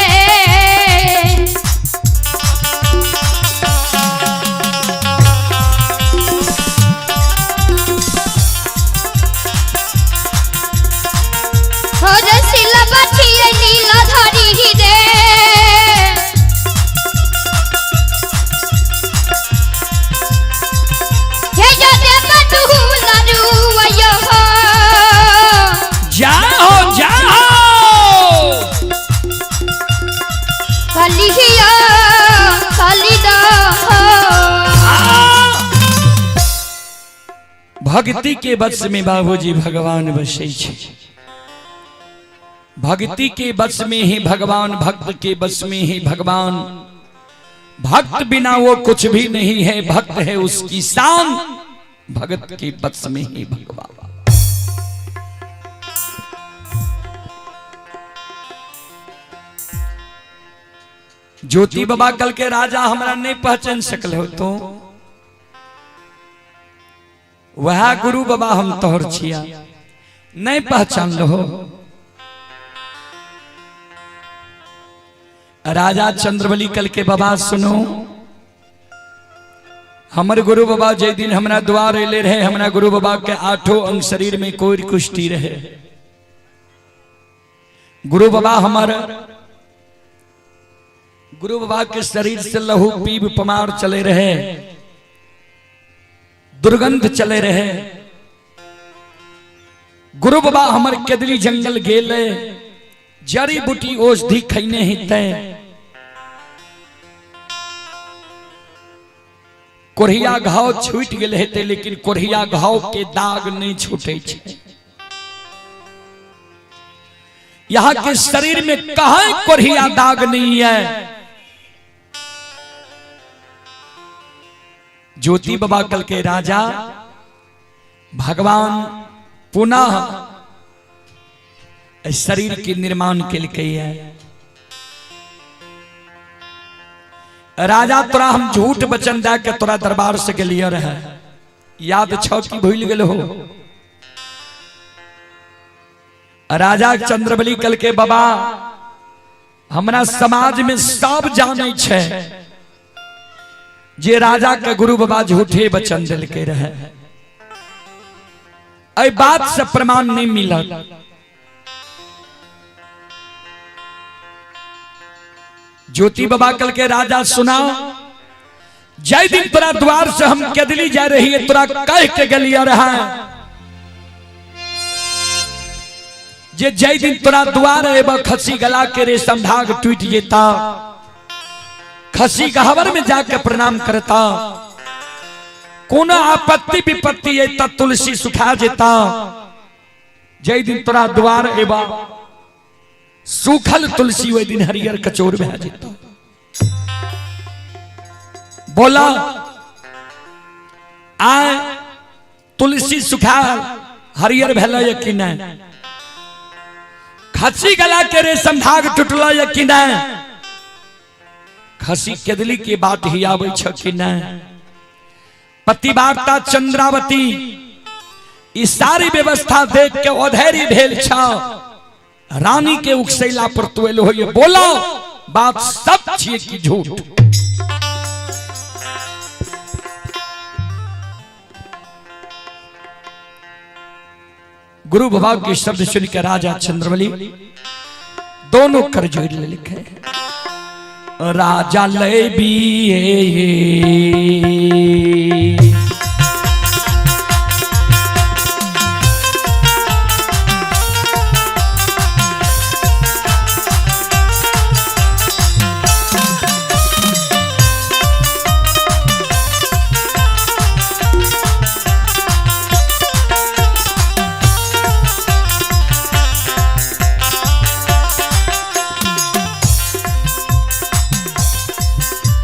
हो रसिला बाछिए नीला धरी रे। हे जो देव दुलारुआ यो हो। जाओ जाओ कलिया कलिदा हो। भक्ति के वश में बाबूजी भगवान बसै छै। भक्ति के वश में ही भगवान, भक्त के वश में ही भगवान। भक्त बिना वो कुछ भी नहीं है, भक्त है उसकी शान। भगत के वश में ही भगवान। ज्योति बाबा कल के राजा हमरा नहीं पहचान सकल हो तो वह गुरु बाबा हम तोहर छिया नहीं पहचान लो। राजा चंद्रबली कल के बाबा सुनो, हमर गुरु बाबा जे दिन हमरा द्वार अले रहे, हमरा गुरु बाबा के आठों अंग शरीर में कोई कुष्ठी रहे। गुरु बाबा हमर गुरु बाबा के शरीर से लहू पीब पमार चले रहे, दुर्गंध चले रहे। गुरु बाबा हमर केदली जंगल गेले, जड़ी बूटी औषधि खैने हिते। कोढ़िया घाव छूट गेल हेते, लेकिन कोढ़िया घाव के दाग नहीं छूटे छे। यहाँ के शरीर में कहीं कोढ़िया दाग नहीं है। ज्योति बाबा कल के राजा भगवान पुनः शरीर के निर्माण के लिए है। राजा तोरा हम झूठ वचन दे के तोरा दरबार से गेलिए रहे, याद छौ कि भूल गेल हो? राजा चंद्रबली कल के बाबा हमरा समाज में सब जाने छे जे राजा के गुरु बाबा झूठे वचन दिलके रहे। एहि बात से प्रमाण नहीं मिलत। ज्योति बाबा कल के राजा सुना, जय दिन तोरा द्वार से हम केदली जा रही है, तोरा कह के गलिया रहा जे जय दिन तोरा द्वार एबा खसी गला के रेशम धाग टूट जेता, खसी गहवर में जाके प्रणाम करता, कोनो आपत्ति विपत्ति अयता तुलसी सुखा जेता। जय दिन तोरा द्वार एबा सूखल तुलसी वही दिन हरियर कचोर भए जेता। बोला आय तुलसी सुखा हरियर भेल या कि नहीं? खसी गला के रेशम धाग टूटल या कि नहीं? खसी केदली के बात ही आबै छ कि नहीं? पतिवार्ता चंद्रावती ई सारी व्यवस्था देख के अधैर्य भेल छ, रानी के उकसैला पर तू एलो होइए। बोलो बात सब छिए कि झूठ? गुरु बाबा के शब्द सुन के राजा चंद्रबली दोनों कर जोड़ लिखे राजा ले बीए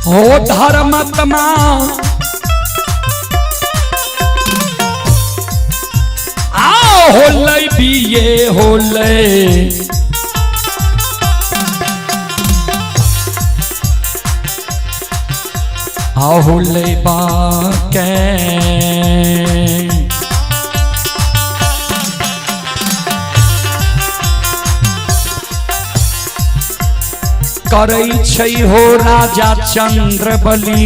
हो धर्मात्मा आ होलै बिये होलै आ होलै बाके करै छै हो राजा चंद्रबली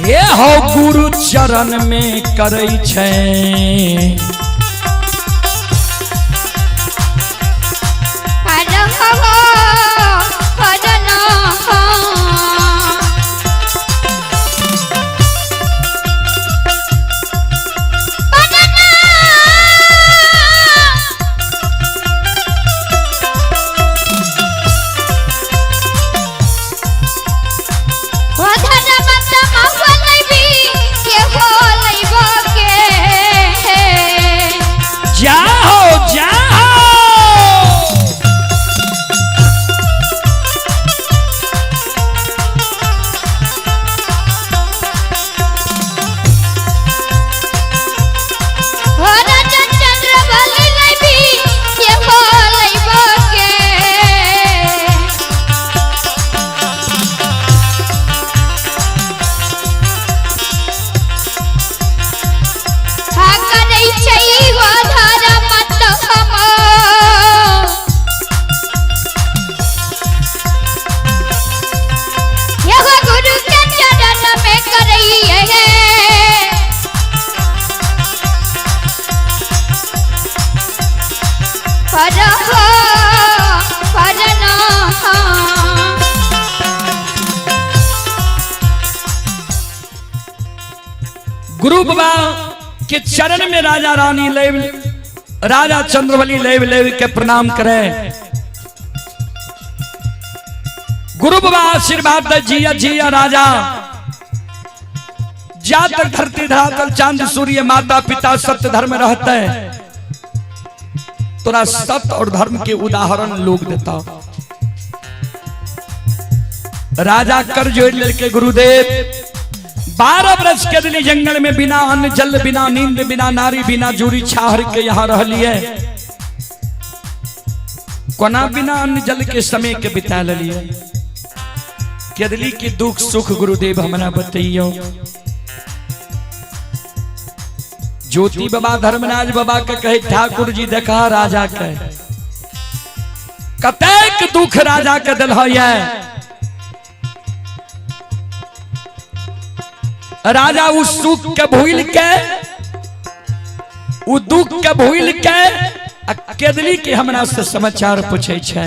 हे हो गुरु चरण में करै छै। जाओ जाओ गुरु बाबा के चरण में राजा रानी लेव राजा चंद्रबली लेव लेव के प्रणाम करे। गुरु बाबा आशीर्वाद दे जिया जिया राजा, जा तक धरती धरातल चांद सूर्य माता पिता सत्य धर्म रहते तोरा सत्य और धर्म के उदाहरण लोग देता। राजा कर जोड़ लेके गुरुदेव 12 बरस के दिली जंगल में बिना अन्न जल बिना नींद बिना नारी बिना जूरी छाहर के यहाँ रह लिए, कोना बिना अन्न जल के समय के बिता लिए। केदली के दुख सुख गुरुदेव हमरा बतैयो। ज्योति बाबा धर्मराज बाबा के कहे ठाकुर जी देखा राजा के कतेक दुख राजा के दिल है। राजा उस सुख के भूल के उ दुख के भूल के केदली के हमरा से समाचार पूछे छै।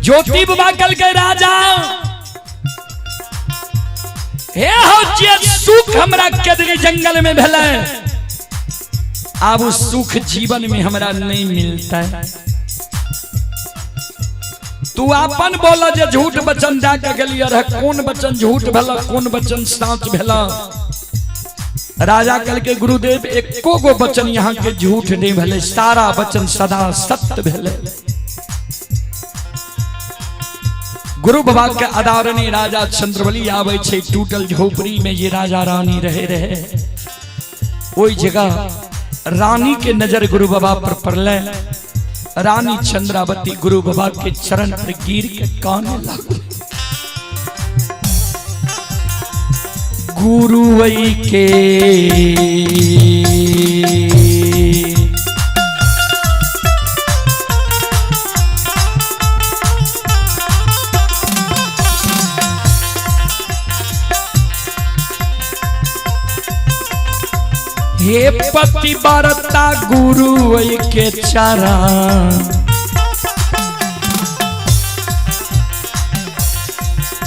ज्योति बाबा कल के राजा हे हो जे सुख हमरा केदरी जंगल में भेलै, आब उ सुख जीवन में हमरा नहीं मिलता है। तू अपन बोला जे झूठ वचन दे के गेलियै रह, कोन वचन झूठ भेला कोन वचन साच भेला। राजा कल के गुरुदेव एको गो वचन यहाँ के झूठ नहीं भेले, सारा वचन सदा सत्य भेले। गुरु बाबा के आदरणीय राजा चंद्रबली आवे छे टूटल झोपड़ी में ये राजा रानी रहे रहे। ओई जगह रानी के नजर गुरु बाबा पर पड़ले। रानी चंद्रावती गुरु बाबा के चरण पर गिर के काने लागल। गुरु वही के हे पति बरता गुरु के चरण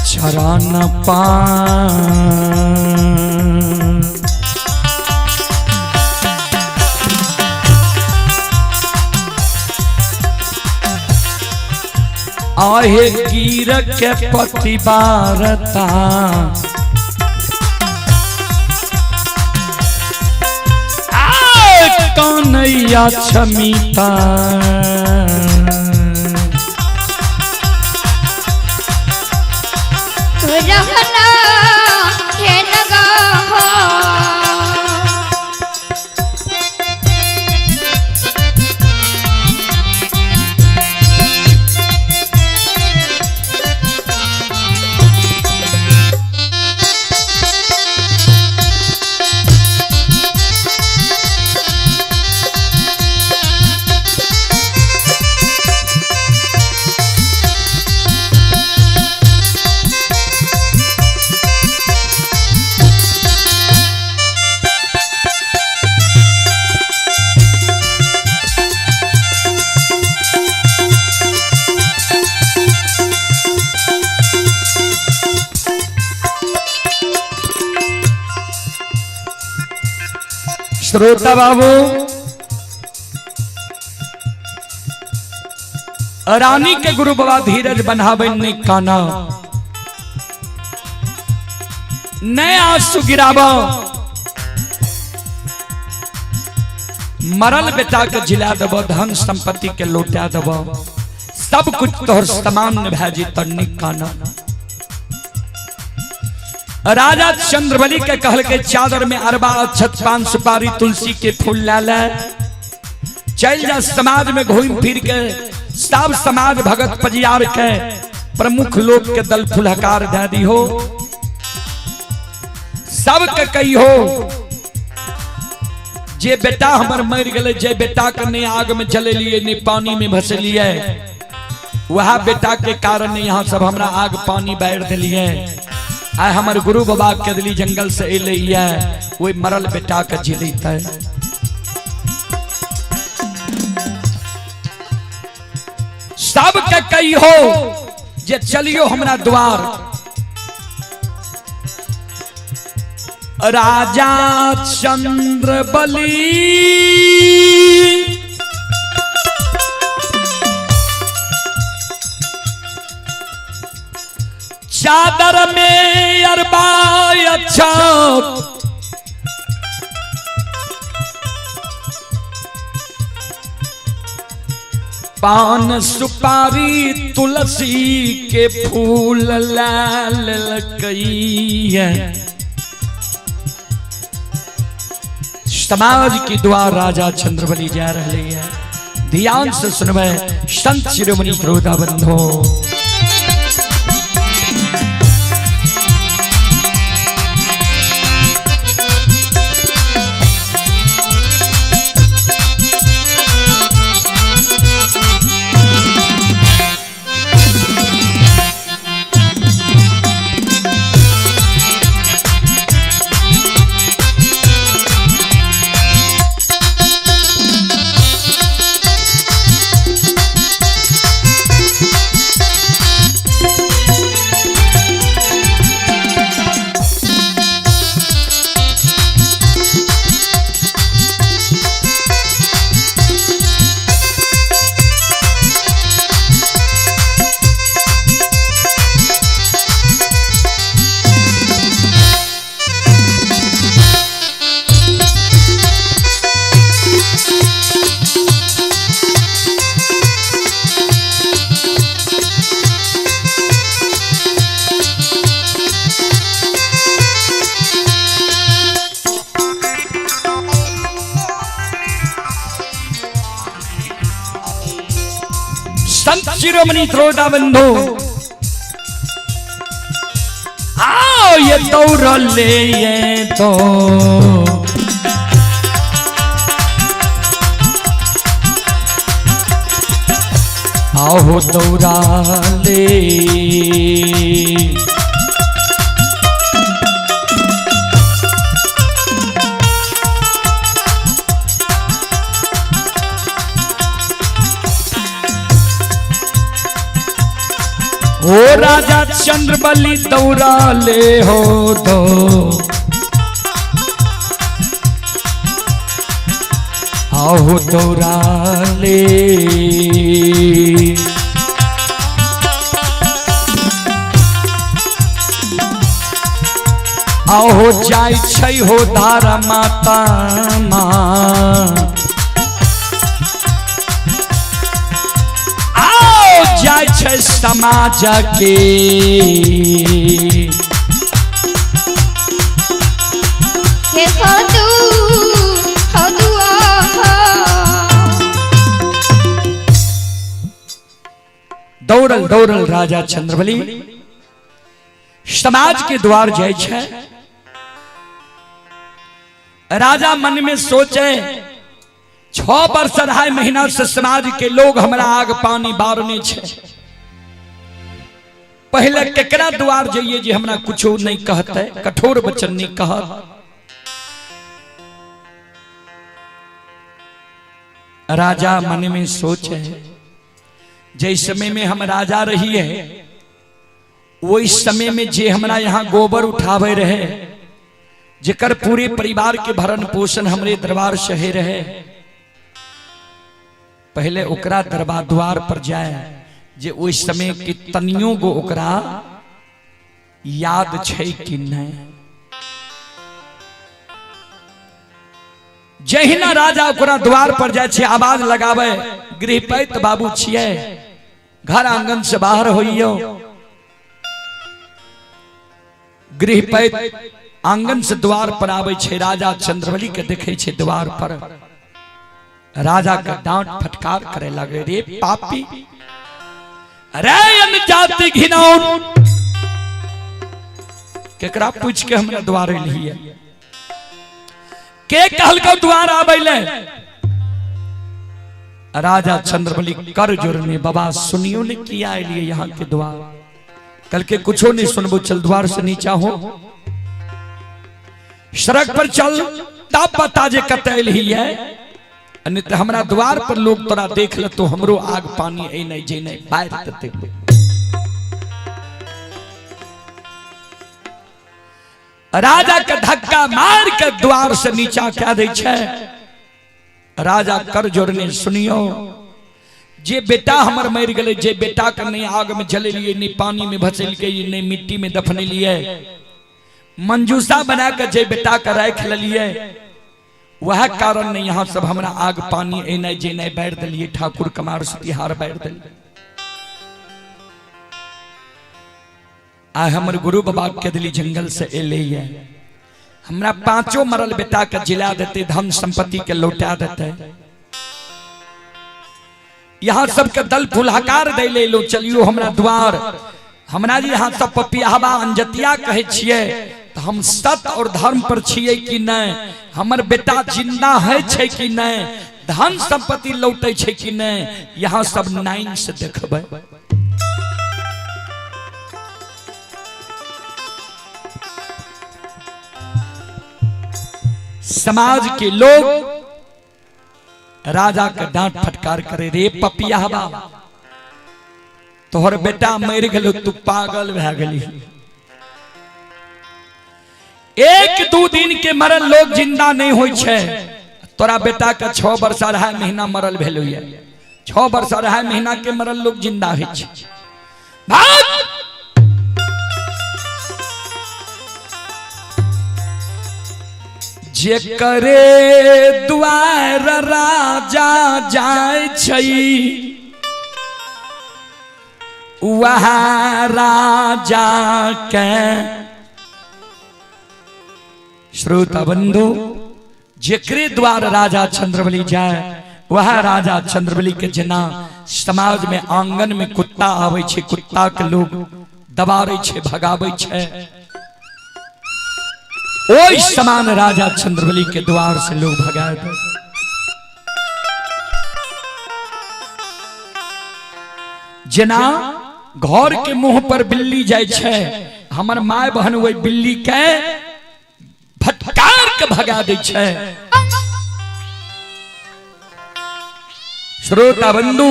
चरण पान। आहे गिर के पति बारता कन्हैया क्षमिता। रहना हे नगा हो। श्रोता बाबू, रानी के गुरु बाबा धीरज बनावे नहीं काना, नए आंसू गिरावा, मरल बेटा के जिला देव, धन संपत्ति के लौटा देव, सब कुछ तोहर समान भै जेतऽ निक काना। राजा चंद्रबली के कहल के चादर में अरबा अक्षत पान सुपारी तुलसी के फूल ला ले, चल जा समाज में घूम फिर के सब समाज भगत पजियार के प्रमुख लोग के दल फुलहकार दे दी हो, सबके कही हो जे बेटा हमर मर गए, जे बेटा के नहीं आग में जलेलिए नहीं पानी में भसलिए, वह बेटा के कारण यहाँ सब हमरा आग पानी बैठ दिलिए। आय हमर गुरु बाबा के दिली जंगल से अले वही मरल बेटा के जिलते। सबके कही हो जे चलियो हमरा द्वार। राजा चंद्रबली चादर में अरबा अच्छा पान सुपारी तुलसी के फूल लाल लकई। समाज की दुआ राजा चंद्रबली जा रहे हैं। ध्यान से सुनवे संत शिरोमणि श्रोता बंधो। शिरोमणि श्रोता बंधु, आओ ये दौड़ले ये तो आओ दौड़ा ले। ओ राजा चंद्रबली दौड़ा ले हो दो, आओ दौड़ा ले। आओ जाय छै हो धारा माता माँ, आओ जाय छै समाज के। हे हदू हदू आहा। दौड़ल दौड़ल राजा चंद्रबली समाज के द्वार जाय छै। राजा मन में सोचे 6 वर्ष 2.5 महीना से समाज के लोग हमरा आग पानी बारने छै, पहले केकरा द्वार जाइए जे हमरा कुछो नहीं कहते, कठोर वचन नहीं कहत। राजा मन में सोचे जै समय में हम राजा रहिए वही समय में जे हमरा यहाँ गोबर उठावे रहे, जेकर पूरे परिवार के भरण पोषण हमरे दरबार से हे रहे, पहले ओकरा दरबार द्वार पर जाए जे ओहि समय के तनियो गो ओकरा याद छै कि नहीं। जहिना राजा ओकरा द्वार पर जाए छै आवाज लगावे, गृहपैत बाबू छियै, घर आंगन से बाहर होइयो। गृहपैत आंगन से द्वार पर आवे छै, राजा चंद्रबली के देखे छै द्वार पर, राजा के डांट फटकार करे लगे, रे पापी, अरे अनजाति घिनौन, केकरा पूछ के हमरा द्वार एलियै, के कहलकौ द्वार आबै ले। राजा चंद्रबली कर जोड़ने, बाबा सुनियो ने किया एलियै यहाँ के द्वार, कल के कुछो नहीं सुनबो, चल द्वार से नीचा हो, सड़क पर चल, तब बता जे कतऽ एलही है, नहीं तो हमरा द्वार पर लोग तोरा देख ले तो हमरो आग पानी एने जेने बाहर देते। राजा के धक्का मार के द्वार से नीचा क्या दै छै। राजा कर जोड़ने, सुनियो जे बेटा हमर मरि गेलै, जे बेटा के नहीं आग में जलेलिए, नहीं पानी में भसेलकै, नहीं मिट्टी में दफनेलिए, मंजूसा बना के जे बेटा के राख लेलिए, वह कारण नहीं यहाँ सब हमरा आग पानी एने जेने बैठ दिलिए, ठाकुर कमार सतिहार बैठ दिलिए। आ हमर गुरु बाबा के दिली जंगल से एले है, हमरा 5 मरल बेटा के जिला देते, धन संपत्ति के लौटा देते, यहाँ सबके दल फुलहकार दे ले लो, चलियो हमरा द्वार, हमरा जी यहाँ सब पपियाहबा अंजतिया कहे छियै, तो हम सत और धर्म पर छियै कि नहीं, हमर बेटा जिंदा है छै कि नहीं, धन संपत्ति लौटे छै कि नहीं, यहाँ सब नाइन से देखबै। समाज के लोग राजा के डांट फटकार करे, रे पपियाहबा, तोहर बेटा मरि गेलो, तू पागल भए गेली। 1-2 दिन के मरल लोग जिंदा नहीं होय छै, तोरा बेटा के 6 वर्ष 2.5 महीना मरल भेलो ये, 6 वर्ष 2.5 महीना के मरल लोग जिंदा होय छै। भाग जे करे द्वार राजा जाय छै वह राजा के। श्रोता बंधु, जेकरे द्वार राजा चंद्रबली जाए वह राजा चंद्रबली के जना समाज में आंगन में कुत्ता आवे छे, कुत्ता के लोग दबारे छे, भगावे छे, ओई समान राजा चंद्रबली के द्वार से लोग भगाए थे। जेना घर के मुंह पर बिल्ली जाय छे, हमर my बहन वही बिल्ली के फटकार के भगा दै छे। श्रोता बंधु,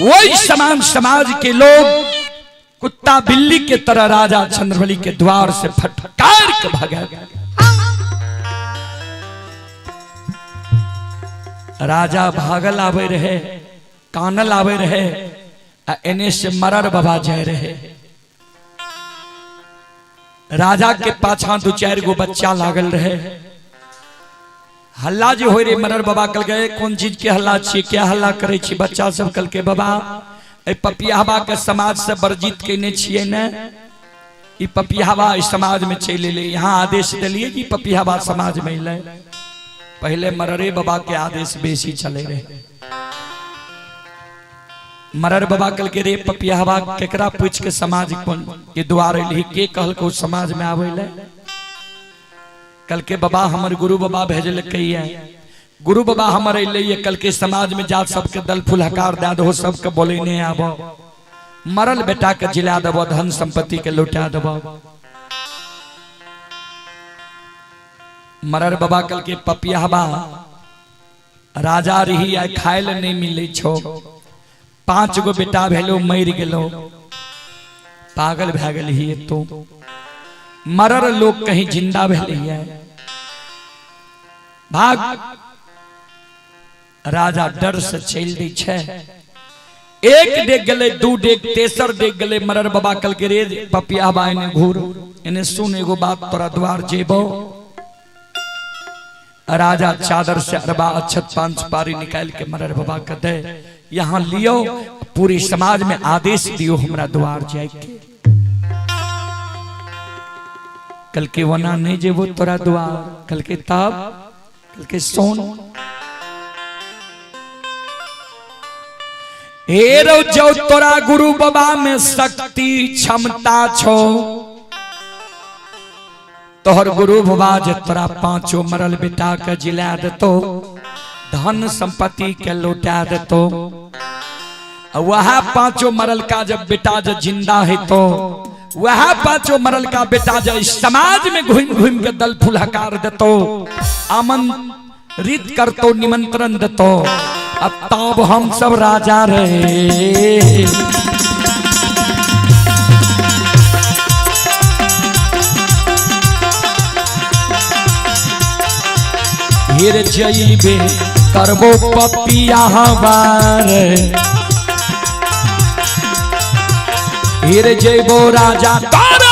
वही समान समाज के लोग कुत्ता बिल्ली के तरह राजा चंद्रबली के द्वार से फटकार के भगा गए। राजा भागल आवे रहे, कानल आवे रहे, आ एने से मरर बाबा जाए रहे। राजा के पाछा दू चार गो बच्चा लागल रहे। हल्ला जे होय रे मरर बाबा कल गए, कोन चीज के हल्ला छी, क्या हल्ला करे छी? बच्चा सब कल के बाबा ए पपियावा के समाज से वर्जित केने छिए ने, ई पपियावा इस समाज में चलि एलै, यहाँ आदेश देलिए कि पपियावा समाज में अलै। पहले मररे बाबा के आदेश बेसी चले रहे। मरर बाबा कल के रे पपियावा केकरा पूछ के समाज कोन के द्वार एलही, के कहलको समाज में आबै ले? कल के बाबा हमर गुरु बाबा भेजलकै, गुरु बाबा हमर अलै, कल के समाज में जा सबके दल फूल हकार दे दहो, सबके बोले नहीं आबो, मरल बेटा के जिला देबो, धन संपत्ति के लौटा देबो। मरर बाबा कल के पपियावा राजा रही, आइ खाए ले नहीं मिले छो, 5 गो बेटा भेलो मर गेलो, पागल भए गेलही तो। मरर लोग कहीं जिंदा भेलै, भाग। राजा डर से चल दै छै। एक डेग गेलै, दू डेग, तेसर डेग गेलै। मरर बाबा कल के रे पपियावा एने घूर, एने सुन एगो बात, तोरा द्वार जेबो। राजा चादर से अरबा अक्षत पांच पारी निकाल के मरर बाबा के दे, यहाँ लियो, पूरी समाज में आदेश दियो हमरा द्वार जाए के। कल के वना नहीं जेबो तोरा द्वार, कल के तब, कल के सोन। हे रो जो तोरा गुरु बाबा में शक्ति क्षमता छो, तोहर गुरु बाबा जे तोरा पांचों मरल बेटा के जिला देतो, धन संपत्ति के लौटा देतो, वह पांचों मरल का जब बेटा जब जिंदा है तो वह पांचों मरल का बेटा जब समाज में घूम घूम के दल फूल हकार देतो, आमंत्रित करतो, निमंत्रण देतो, अब तब हम सब राजा रहे। हेर जइबे करबो पपिया हमार, हेर जइबो राजा तारो।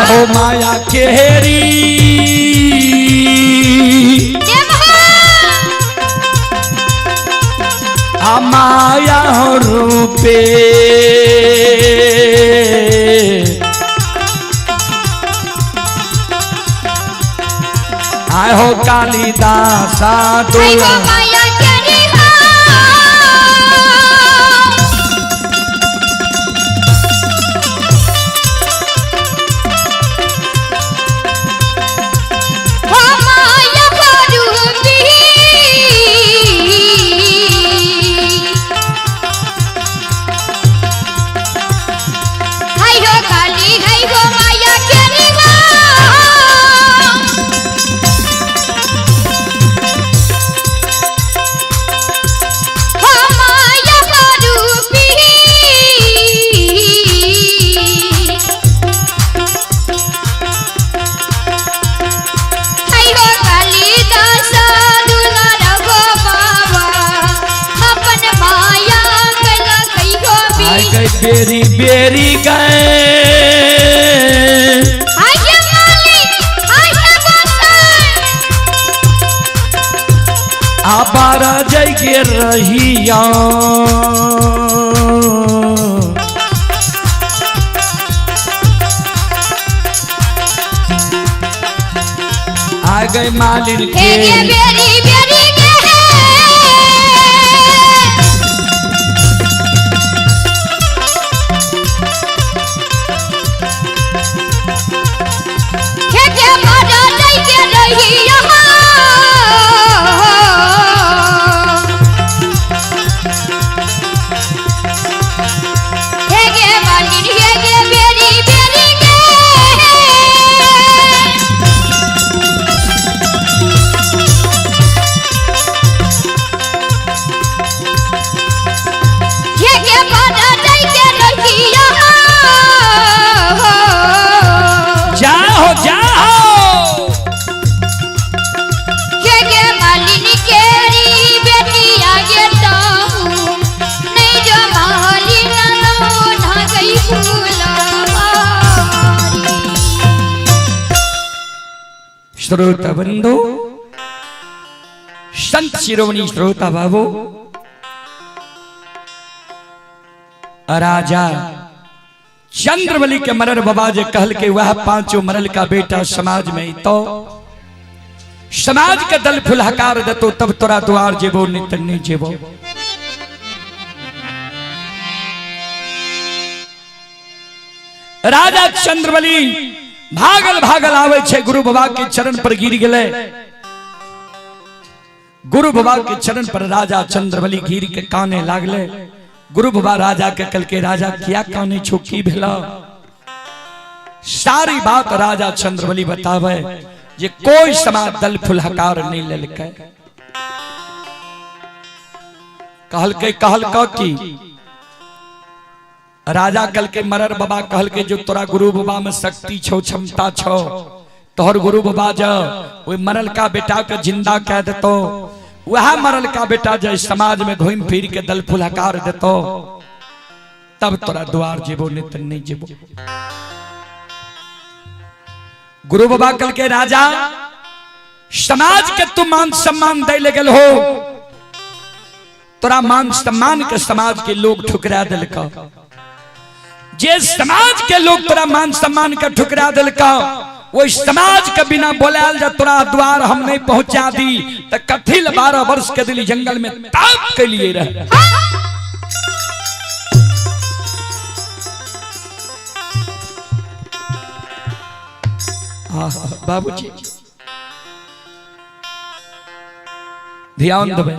हो माया केरी माया रूपे, आय हो कालिदासा दुला। बेरी बेरी गए। आ बारह जइगे रहिया। आ गए मालिन हे के गे बेरी बेरी गे। हे गे बारा जइगे रहिया। हे गे मालिन हे गे बेरी बेरी गे। हे गे बारा जइगे रहिया। जाओ जाओ। हे गे मालिन केरी बेटिया गे ताऊ नहीं जो मालिन ना गई फूलवारी। श्रोता बंधु, संत शिरोमणि श्रोता बाबू, राजा चंद्रबली के मरर बाबा जे कहल के वह पांचों मरल का बेटा समाज में तो समाज के दल फुलहकार दतो तब तोरा द्वार जेबो नित नहीं जेबो। राजा चंद्रबली भागल भागल आवे छे, गुरु बाबा के चरण पर गिर गेले। गुरु बाबा के चरण पर राजा चंद्रबली गिर के काने लागले। गुरु बाबा राजा के कल के राजा क्या काने छो की भेला? सारी बात राजा चंद्रबली बतावे जे कोई समाज दल फुलहकार नहीं लेलकै। कहलकै कहलका की राजा कल के मरर बाबा कहल के जो तोरा गुरु बाबा में शक्ति छो क्षमता छो तोहर गुरु बाबा जो ओहि मरल का बेटा के जिंदा कह देतो, वह मरल का बेटा जो समाज में घूम फिर के दल फुलहकार देतो तब तोरा द्वार जेबो नहीं नहीं जेबो। गुरु बाबा कल के राजा समाज के तू मान सम्मान दे लगल हो, तोरा मान सम्मान के समाज के लोग ठुकरा दिलका। जे समाज के लोग तोरा मान सम्मान के ठुकरा दिलका वो समाज के बिना बोलायल जा तोरा द्वार हम नहीं पहुंचा दी त कथिल 12 वर्ष के दिली जंगल में ताप के लिए रहे। बाबूजी ध्यान देबै।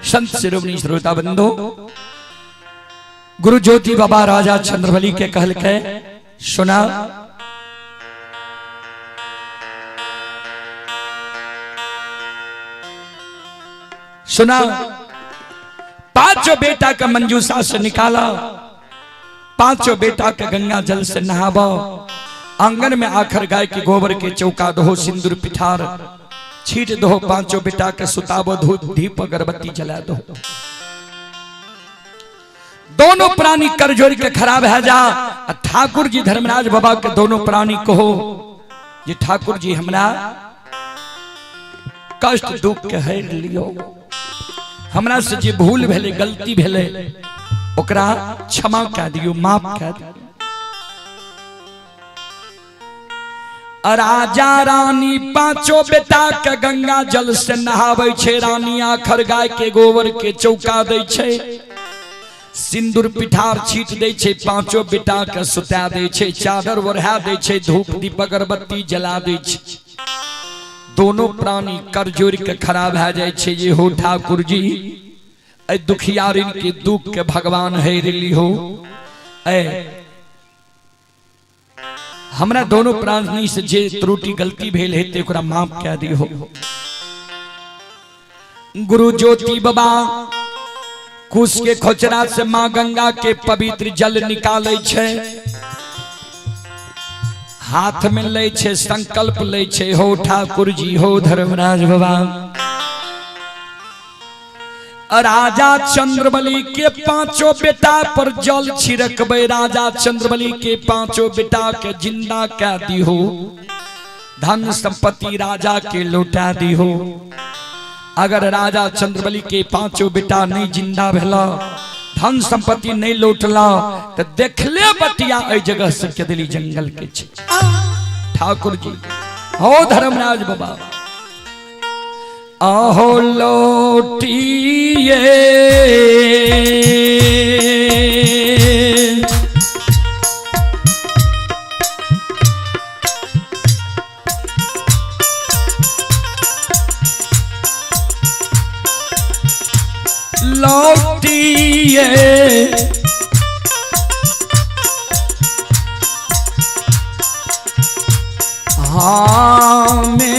संत शिरोमणि श्रोता बंधु, गुरु ज्योति बाबा राजा चंद्रबली के कहल के सुना, सुना पांचों बेटा का मंजूषा से निकाला, पांचों बेटा के गंगा जल से नहाबो, आंगन में आखर गाय के गोबर के चौका दो, सिंदूर पिठार छीट दो, पांचों बेटा के सुताबो, धूप दीप अगरबत्ती जला दो। दोनों प्राणी कर जोड़ के खराब है जा। ठाकुर जी धर्मराज बाबा के दोनों प्राणी कहो जे ठाकुर जी हमरा कष्ट दुख के हर लियो, हमरा से जे भूल भेले गलती भेले ओकरा क्षमा कह दियो, माफ कह दियो। राजा रानी पांचों बेटा के गंगा जल से नहावे छे, रानी आखर गाय के गोबर के चौका दै छे, सिंदूर पिठार छीट दै छे, पांचों बेटा के सुता दै छे, चादर ओढ़ा दै छे, धूप दीप अगरबत्ती जला दै छे। दोनों प्राणी कर जोड़ के खराब है जाए छे। ये हो ठाकुर जी ए दुखियारिन के दुख के भगवान है रिली हो, ए हमरा दोनों प्राणी से जे त्रुटि गलती भेल हेतै ओकरा माफ कए दिहो। गुरु ज्योति बाबा कुश के खोचरा से मां गंगा के पवित्र जल निकालै छै, हाथ में लै छै, संकल्प लै छै, हो ठाकुर जी हो धर्मराज बाबा। राजा चंद्रबली के पांचों बेटा पर जल छिड़कबे, राजा चंद्रबली के पांचों बेटा के जिंदा कह दिहो। धन संपत्ति राजा के लौटा दिहो। अगर राजा चंद्रबली के पांचों बेटा नहीं जिंदा भेला, धन संपत्ति नहीं लौटला, तो देखले बटिया एहि जगह से केदली जंगल के छे। ठाकुर जी हो धर्मराज बाबा आहो लौटिए लौटिए हाँ में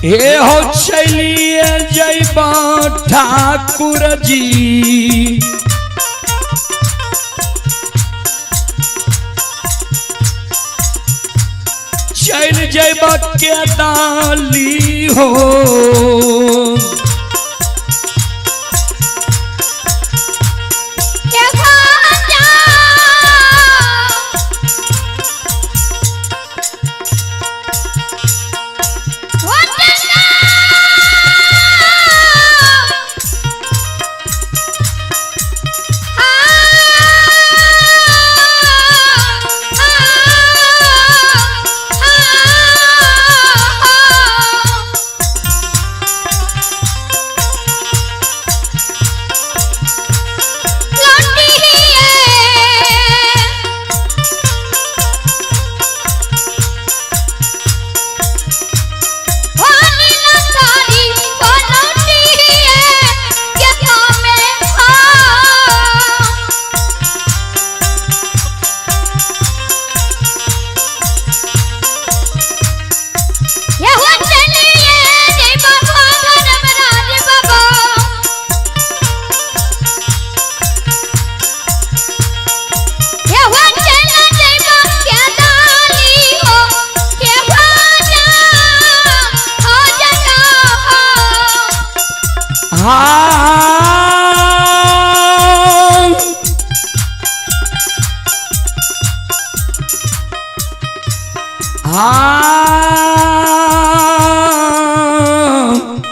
हे हो चलिए जयबा ठाकुर जी चल जयबा के डाली हो। हाँ हाँ।